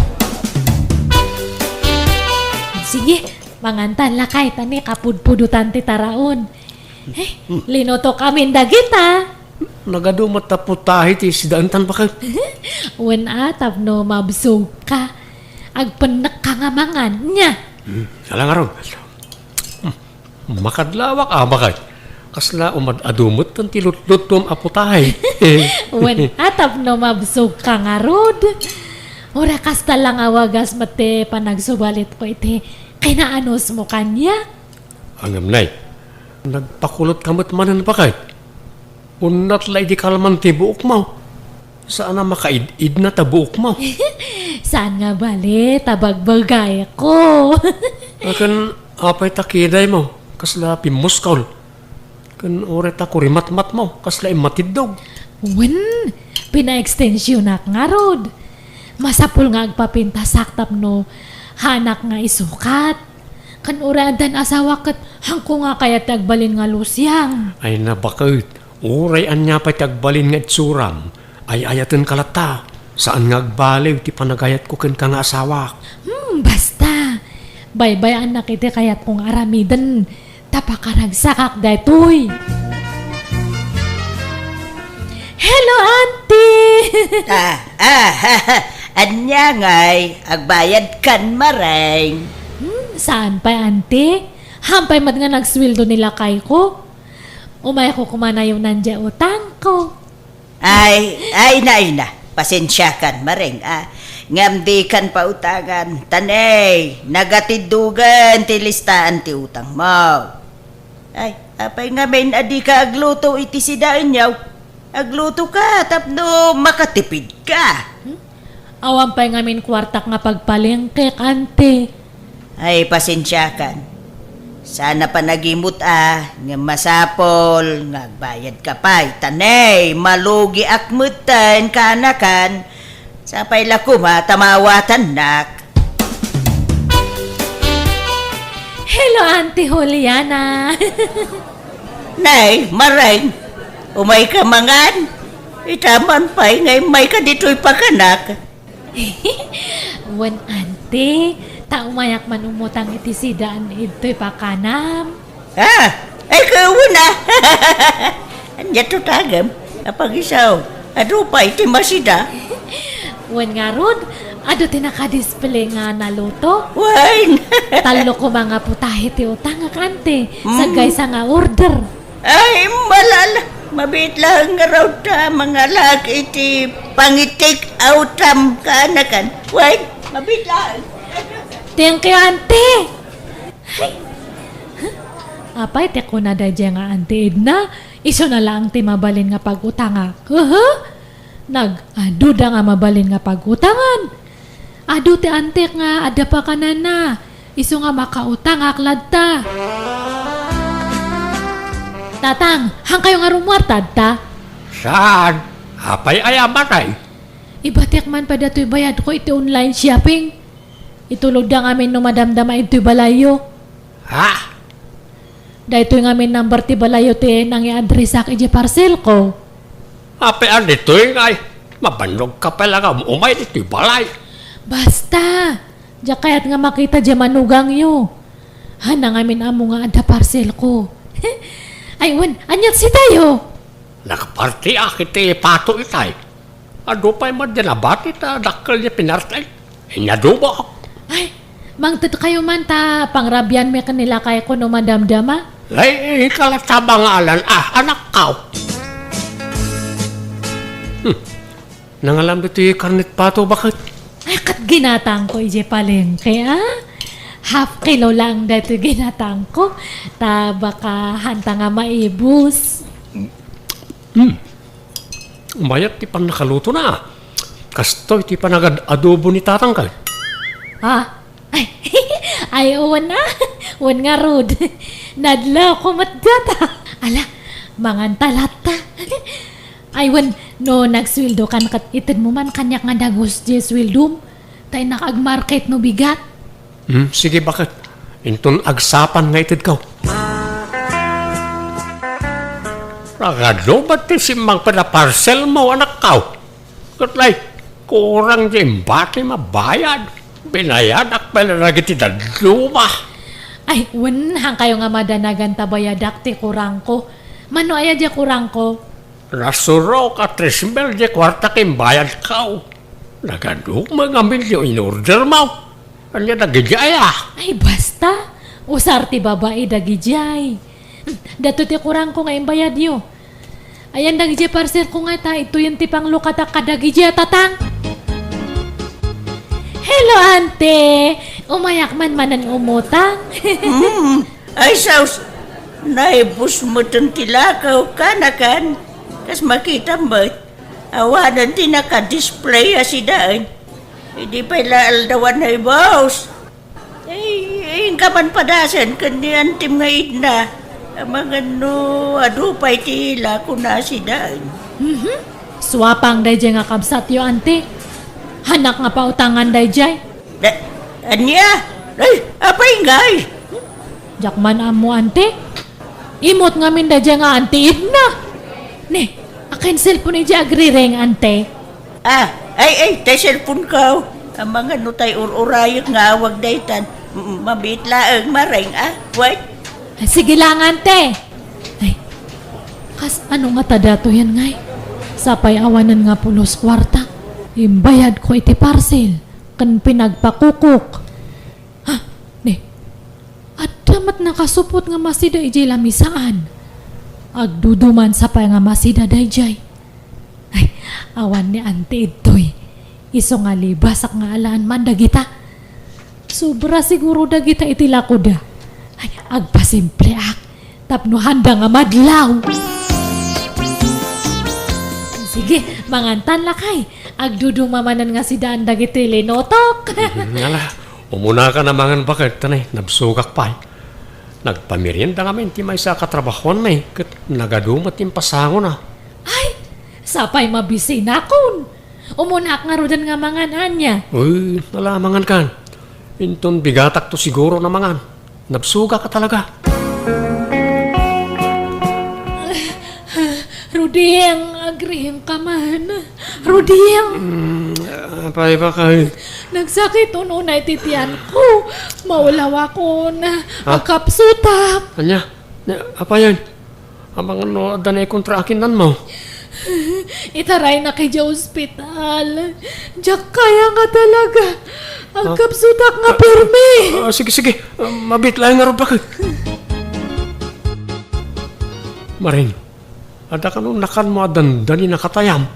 Sige, mangantan lakay, ta ni kapudpudotan ti taraon. Eh, linutokamin dagita. Nagadu met ta putahe ti sidaentan, baket. Wen a, tapno mabsogka. Agpennekka nga mangan, nia? Hmm, ala ngarud. Hmm, makadlawak, a, baket. Kasla umad-adu met ti lutlutom a putahe. Wen a, tapno mabsogka ngarud. Uray kasta la nga wagas met ti panagsubalitko iti kinaanusmo kaniak. Ngem, nay, nagpakulotka met manen, baket. Unnat la idi kalman ti buokmo. Saan a makaid-idna ta buokmo. Saan nga bale ta bagbagayko. Akin, apay ta kidaymo, kasla pimmuskol. Ken uray ta kurimatmatmo, kasla immatiddog. Wen, pinaekstensionak ngarud. Masapul nga agpapintasak tapno haanak nga isukat. Ken uray addan asawak ket haanko nga kayat ti agbalin nga lusiang. Ay, na, baket. Uray ania pay ti agbalin nga itsuram, ay-ayatenka latta. Saan nga agbaliw ti panagayatko kenka nga asawak. Hmm, basta. Baybay-annak iti kayatko nga aramiden. Ta pakaragsakak daytoy. Hello, Auntie! Ah, ah, ania ngay, agbayadkan, Mareng? Hmm, saan pay, Auntie? Haan pay met nga nagsueldo ni lakayko. Umayko koma nayonan diay utangko. Ay, ay na, ay na. Pasensiakan, Mareng, a. Ngem dikan pautangan. Ta ni, nagatiddogen ti listaan ti utangmo. Ay, apay ngamin a dika agluto iti sidaenyo? Aglutoka tapno makatipidka. Hmm? Awan pay ngamin kuartak nga pagpalengkek, Auntie. Ay, pasensiakan. Saan a panagimut a, ngem masapul nga agbayadka pay. Ta ni, malugiak metten kaanakan. Sapay la koma ta maawatannak. Hello, Auntie Juliana. Nay, Mareng, umayka mangan? Ita man pay nga immayka ditoy pakanak. Wen, Auntie, ta umayak man umutang iti sidaan ditoy pakanam. Ah, ay, kawen a. Ania to tagem? Apagisaw, adu pay ti masida. Wen ngarud, adu ti nakadisplay nga naluto. Wen. Tallo koma nga putahe ti utangak, Auntie, mm, sagaysa nga order. Ay, malala. Mabiit laeng ngarud ta mangalak iti pangi-take outam kaanakan. Wen, mabiit laeng. Thank you, Auntie. Ay. Apay ti kuna daydiay nga Auntie Edna? Isuna laeng ti mabalin nga pag-utangak. Aha? Nag-aduda nga mabalin nga pag-utangan. Adu ti antiek nga adda pakanana. Isu nga makautangak latta. Tatang, haankayo nga rummuar tatta? Saan? Apay aya matay? Ibatiak man pay datoy bayadko iti online shopping. Itulodda ngamin no madamdama intoy balayyo. Ha? Daytoy ngamin number ti balayyo ti nangiadresak idiay parcelko. Apay a ditoy ngay, mabannogka pay la nga um-umay ditoy balay. Basta, diak kayat nga makita diay manugangyo. Haanna ngamin ammo nga adda parcelko. Ay, wen, ania ti sidayo? Nakapartiak iti pato itay. Adu pay met diay nabati ta dakkel diay pinartel. Inyadubok. Ay, mangted kayo man ta pangrabianmi ken ni lakayko no madamdama. Ay, ikalataba nga alan, ah, anakkaw. Hmm. Nangalam ditoy karnet pato, baket? Ay, ket ginatangko idiay palengke, ah. Half kilo lang daytoy ginatangko. Ta baka hanta nga maibus. Hmm. Mayat ti pannakalutona. Kastoy ti panagad-adobo ni tatang kay. Ah? Ay, ay, wen a. Wen ngarud. Nadlawko met dayta. Ala, manganta latta. Ay, wen, no nagsueldokan ket itedmo man kaniak nga dagus diay sueldom. Ta innak agmarket no bigat. Hmm, sige, baket? Inton agsapan nga itedko. Ragado met ti simmangpet a parcelmo, anakkaw? Ket lay, kurang diay imbatim a bayad. Binayadak pay la dagiti dadduma. Ay, wen, haankayo nga madanagan ta bayadak ti kurangko. Mano aya diay kurangko? Nasurok a tres mil diay kuarta ken bayadko. Nagadu met ngamin diay in-ordermo. Ania dagidiay, ah? Ay, basta. Usar ti babai dagidiay. Daytoy ti kurangko nga imbayadyo. Ayan dagidiay parcelko nga ta, ituyen ti panglukatak kadagidiay a tatang. Hello, ante. Umayak man manen umutang. Hmm. Ay, sus! Naibus meten ti lakaw, kanakan. Kas makitam met, awanen ti naka-display a sidaen. Idi pay la aldawan naibus. Ay, inka man padasen ken ni antim nga idna. Amangan no adu pay ti ila, kuna sidaen. Mhm. Suapang daydiay nga kabsatyo, ante. Hanak nga pautangan daydiay. Da-, ania? Ay, apay ngay? Diak man ammo, ante. Imut ngamin daydiay nga anti Edna. Ne, akin cellphone idiay agrireng, ante. Ah, ay, ay, tay cellphone ko. Amangan no tay ur-urayek nga awag daytan. Mm, mabiit laeng, mareng, ah. Wait. Ay, sige lang, ante. Ay, kas ano ngata daytoyen ngay? Sapay awanen nga pulos kuarta. Imbayadko iti parcel ken pinagpakukok. Ha? Ne, adda met nakasupot nga masida idiay lamisaan. Agduduman sapay nga masida daydiay. Ay, awan ni Auntie idtoy. Isu nga libasak nga alaan man dagita. Sobra siguro dagita iti lakoda. Ay, agpasimpleak tapno handa nga madlaw. Sige, mangantan lakay. Agduduma manen nga sidaan dagiti linutok. Mhm, ala, umunaka a mangan baket, ta ne, nabsogak pay. Nagpamerienda ngamin ti maysa a katrabahoanmi, ket nagadu met ti impasangona. Ay, sapay mabisinakon. Umunak ngaruden nga mangan ania. Uy, ala, mangankan. Inton bigatakto siguro a mangan. Nabsogak a talaga. Ruding, agriingka man. Ruding! Mm, apay, bakay? Nagsakit unay ti tiyanko. Maulawakon. Ha? Agkapsutak. Ania? Apayen? Amangan no adda naikontra a kinnanmo. Itaraynak idiay ospital. Diak kaya nga talaga. Ha? Agkapsutak nga pirmi. Ah, sige, sige. Ah, mabiit laeng ngarud, baket. Maring, adda kano nakanmo a dandani a katayam?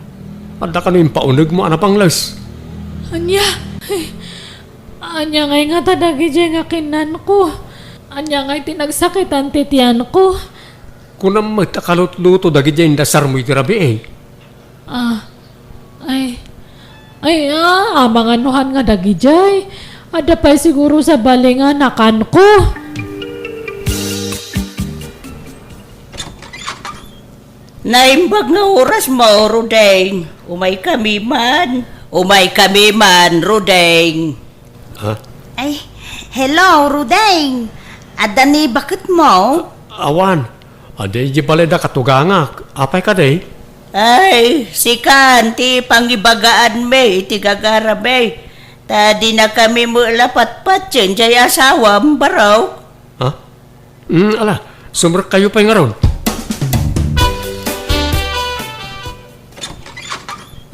Adda kano impaunegmo a napangles? Ania? Ay, ania ngay ngata dagidiay nga kinnanko? Ania ngay ti nagsakitan ti tiyanko? Kunam met a kalutluto dagidiay indasarmo iti rabii. Ah, ay, ay, ah, amangan no han nga dagidiay. Adda pay siguro sabali nga nakanko. Naimbag nga orasmo, Rudeng. Umaykami man. Umaykami man, Rudeng. Ha? Ay, hello, Rudeng. Adda ni baketmo? Awan. Adi, di balay da katugangak. Apay kadi? Ay, sikan ti pangibagaanmi iti gagarami. Ta dinakami met la patpatien diay asawam, baro. Ha? Mm, ala, sumrekkayo pay ngarud.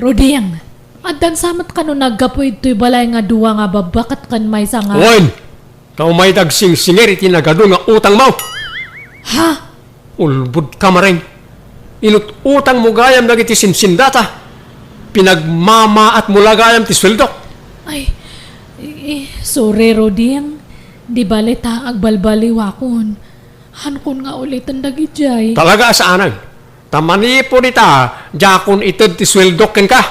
Roding, addan sa met kano naggapu idtoy balay nga dua nga babbaket ken maysa nga Wen! Ta umay dagsingsingir iti nagadu nga utangmo. Ha? Ulbod ka, Maring. Inut-utangmo gayam dagiti simsindata. Pinagmamaatmo la gayam ti sueldok. Ay, eh, sorry, Roding. Di bale ta agbalbaliwakon. Hankon nga uliten dagidiay. Talaga a saanen. Ta manipud ita, diakon ited ti sueldok kenka.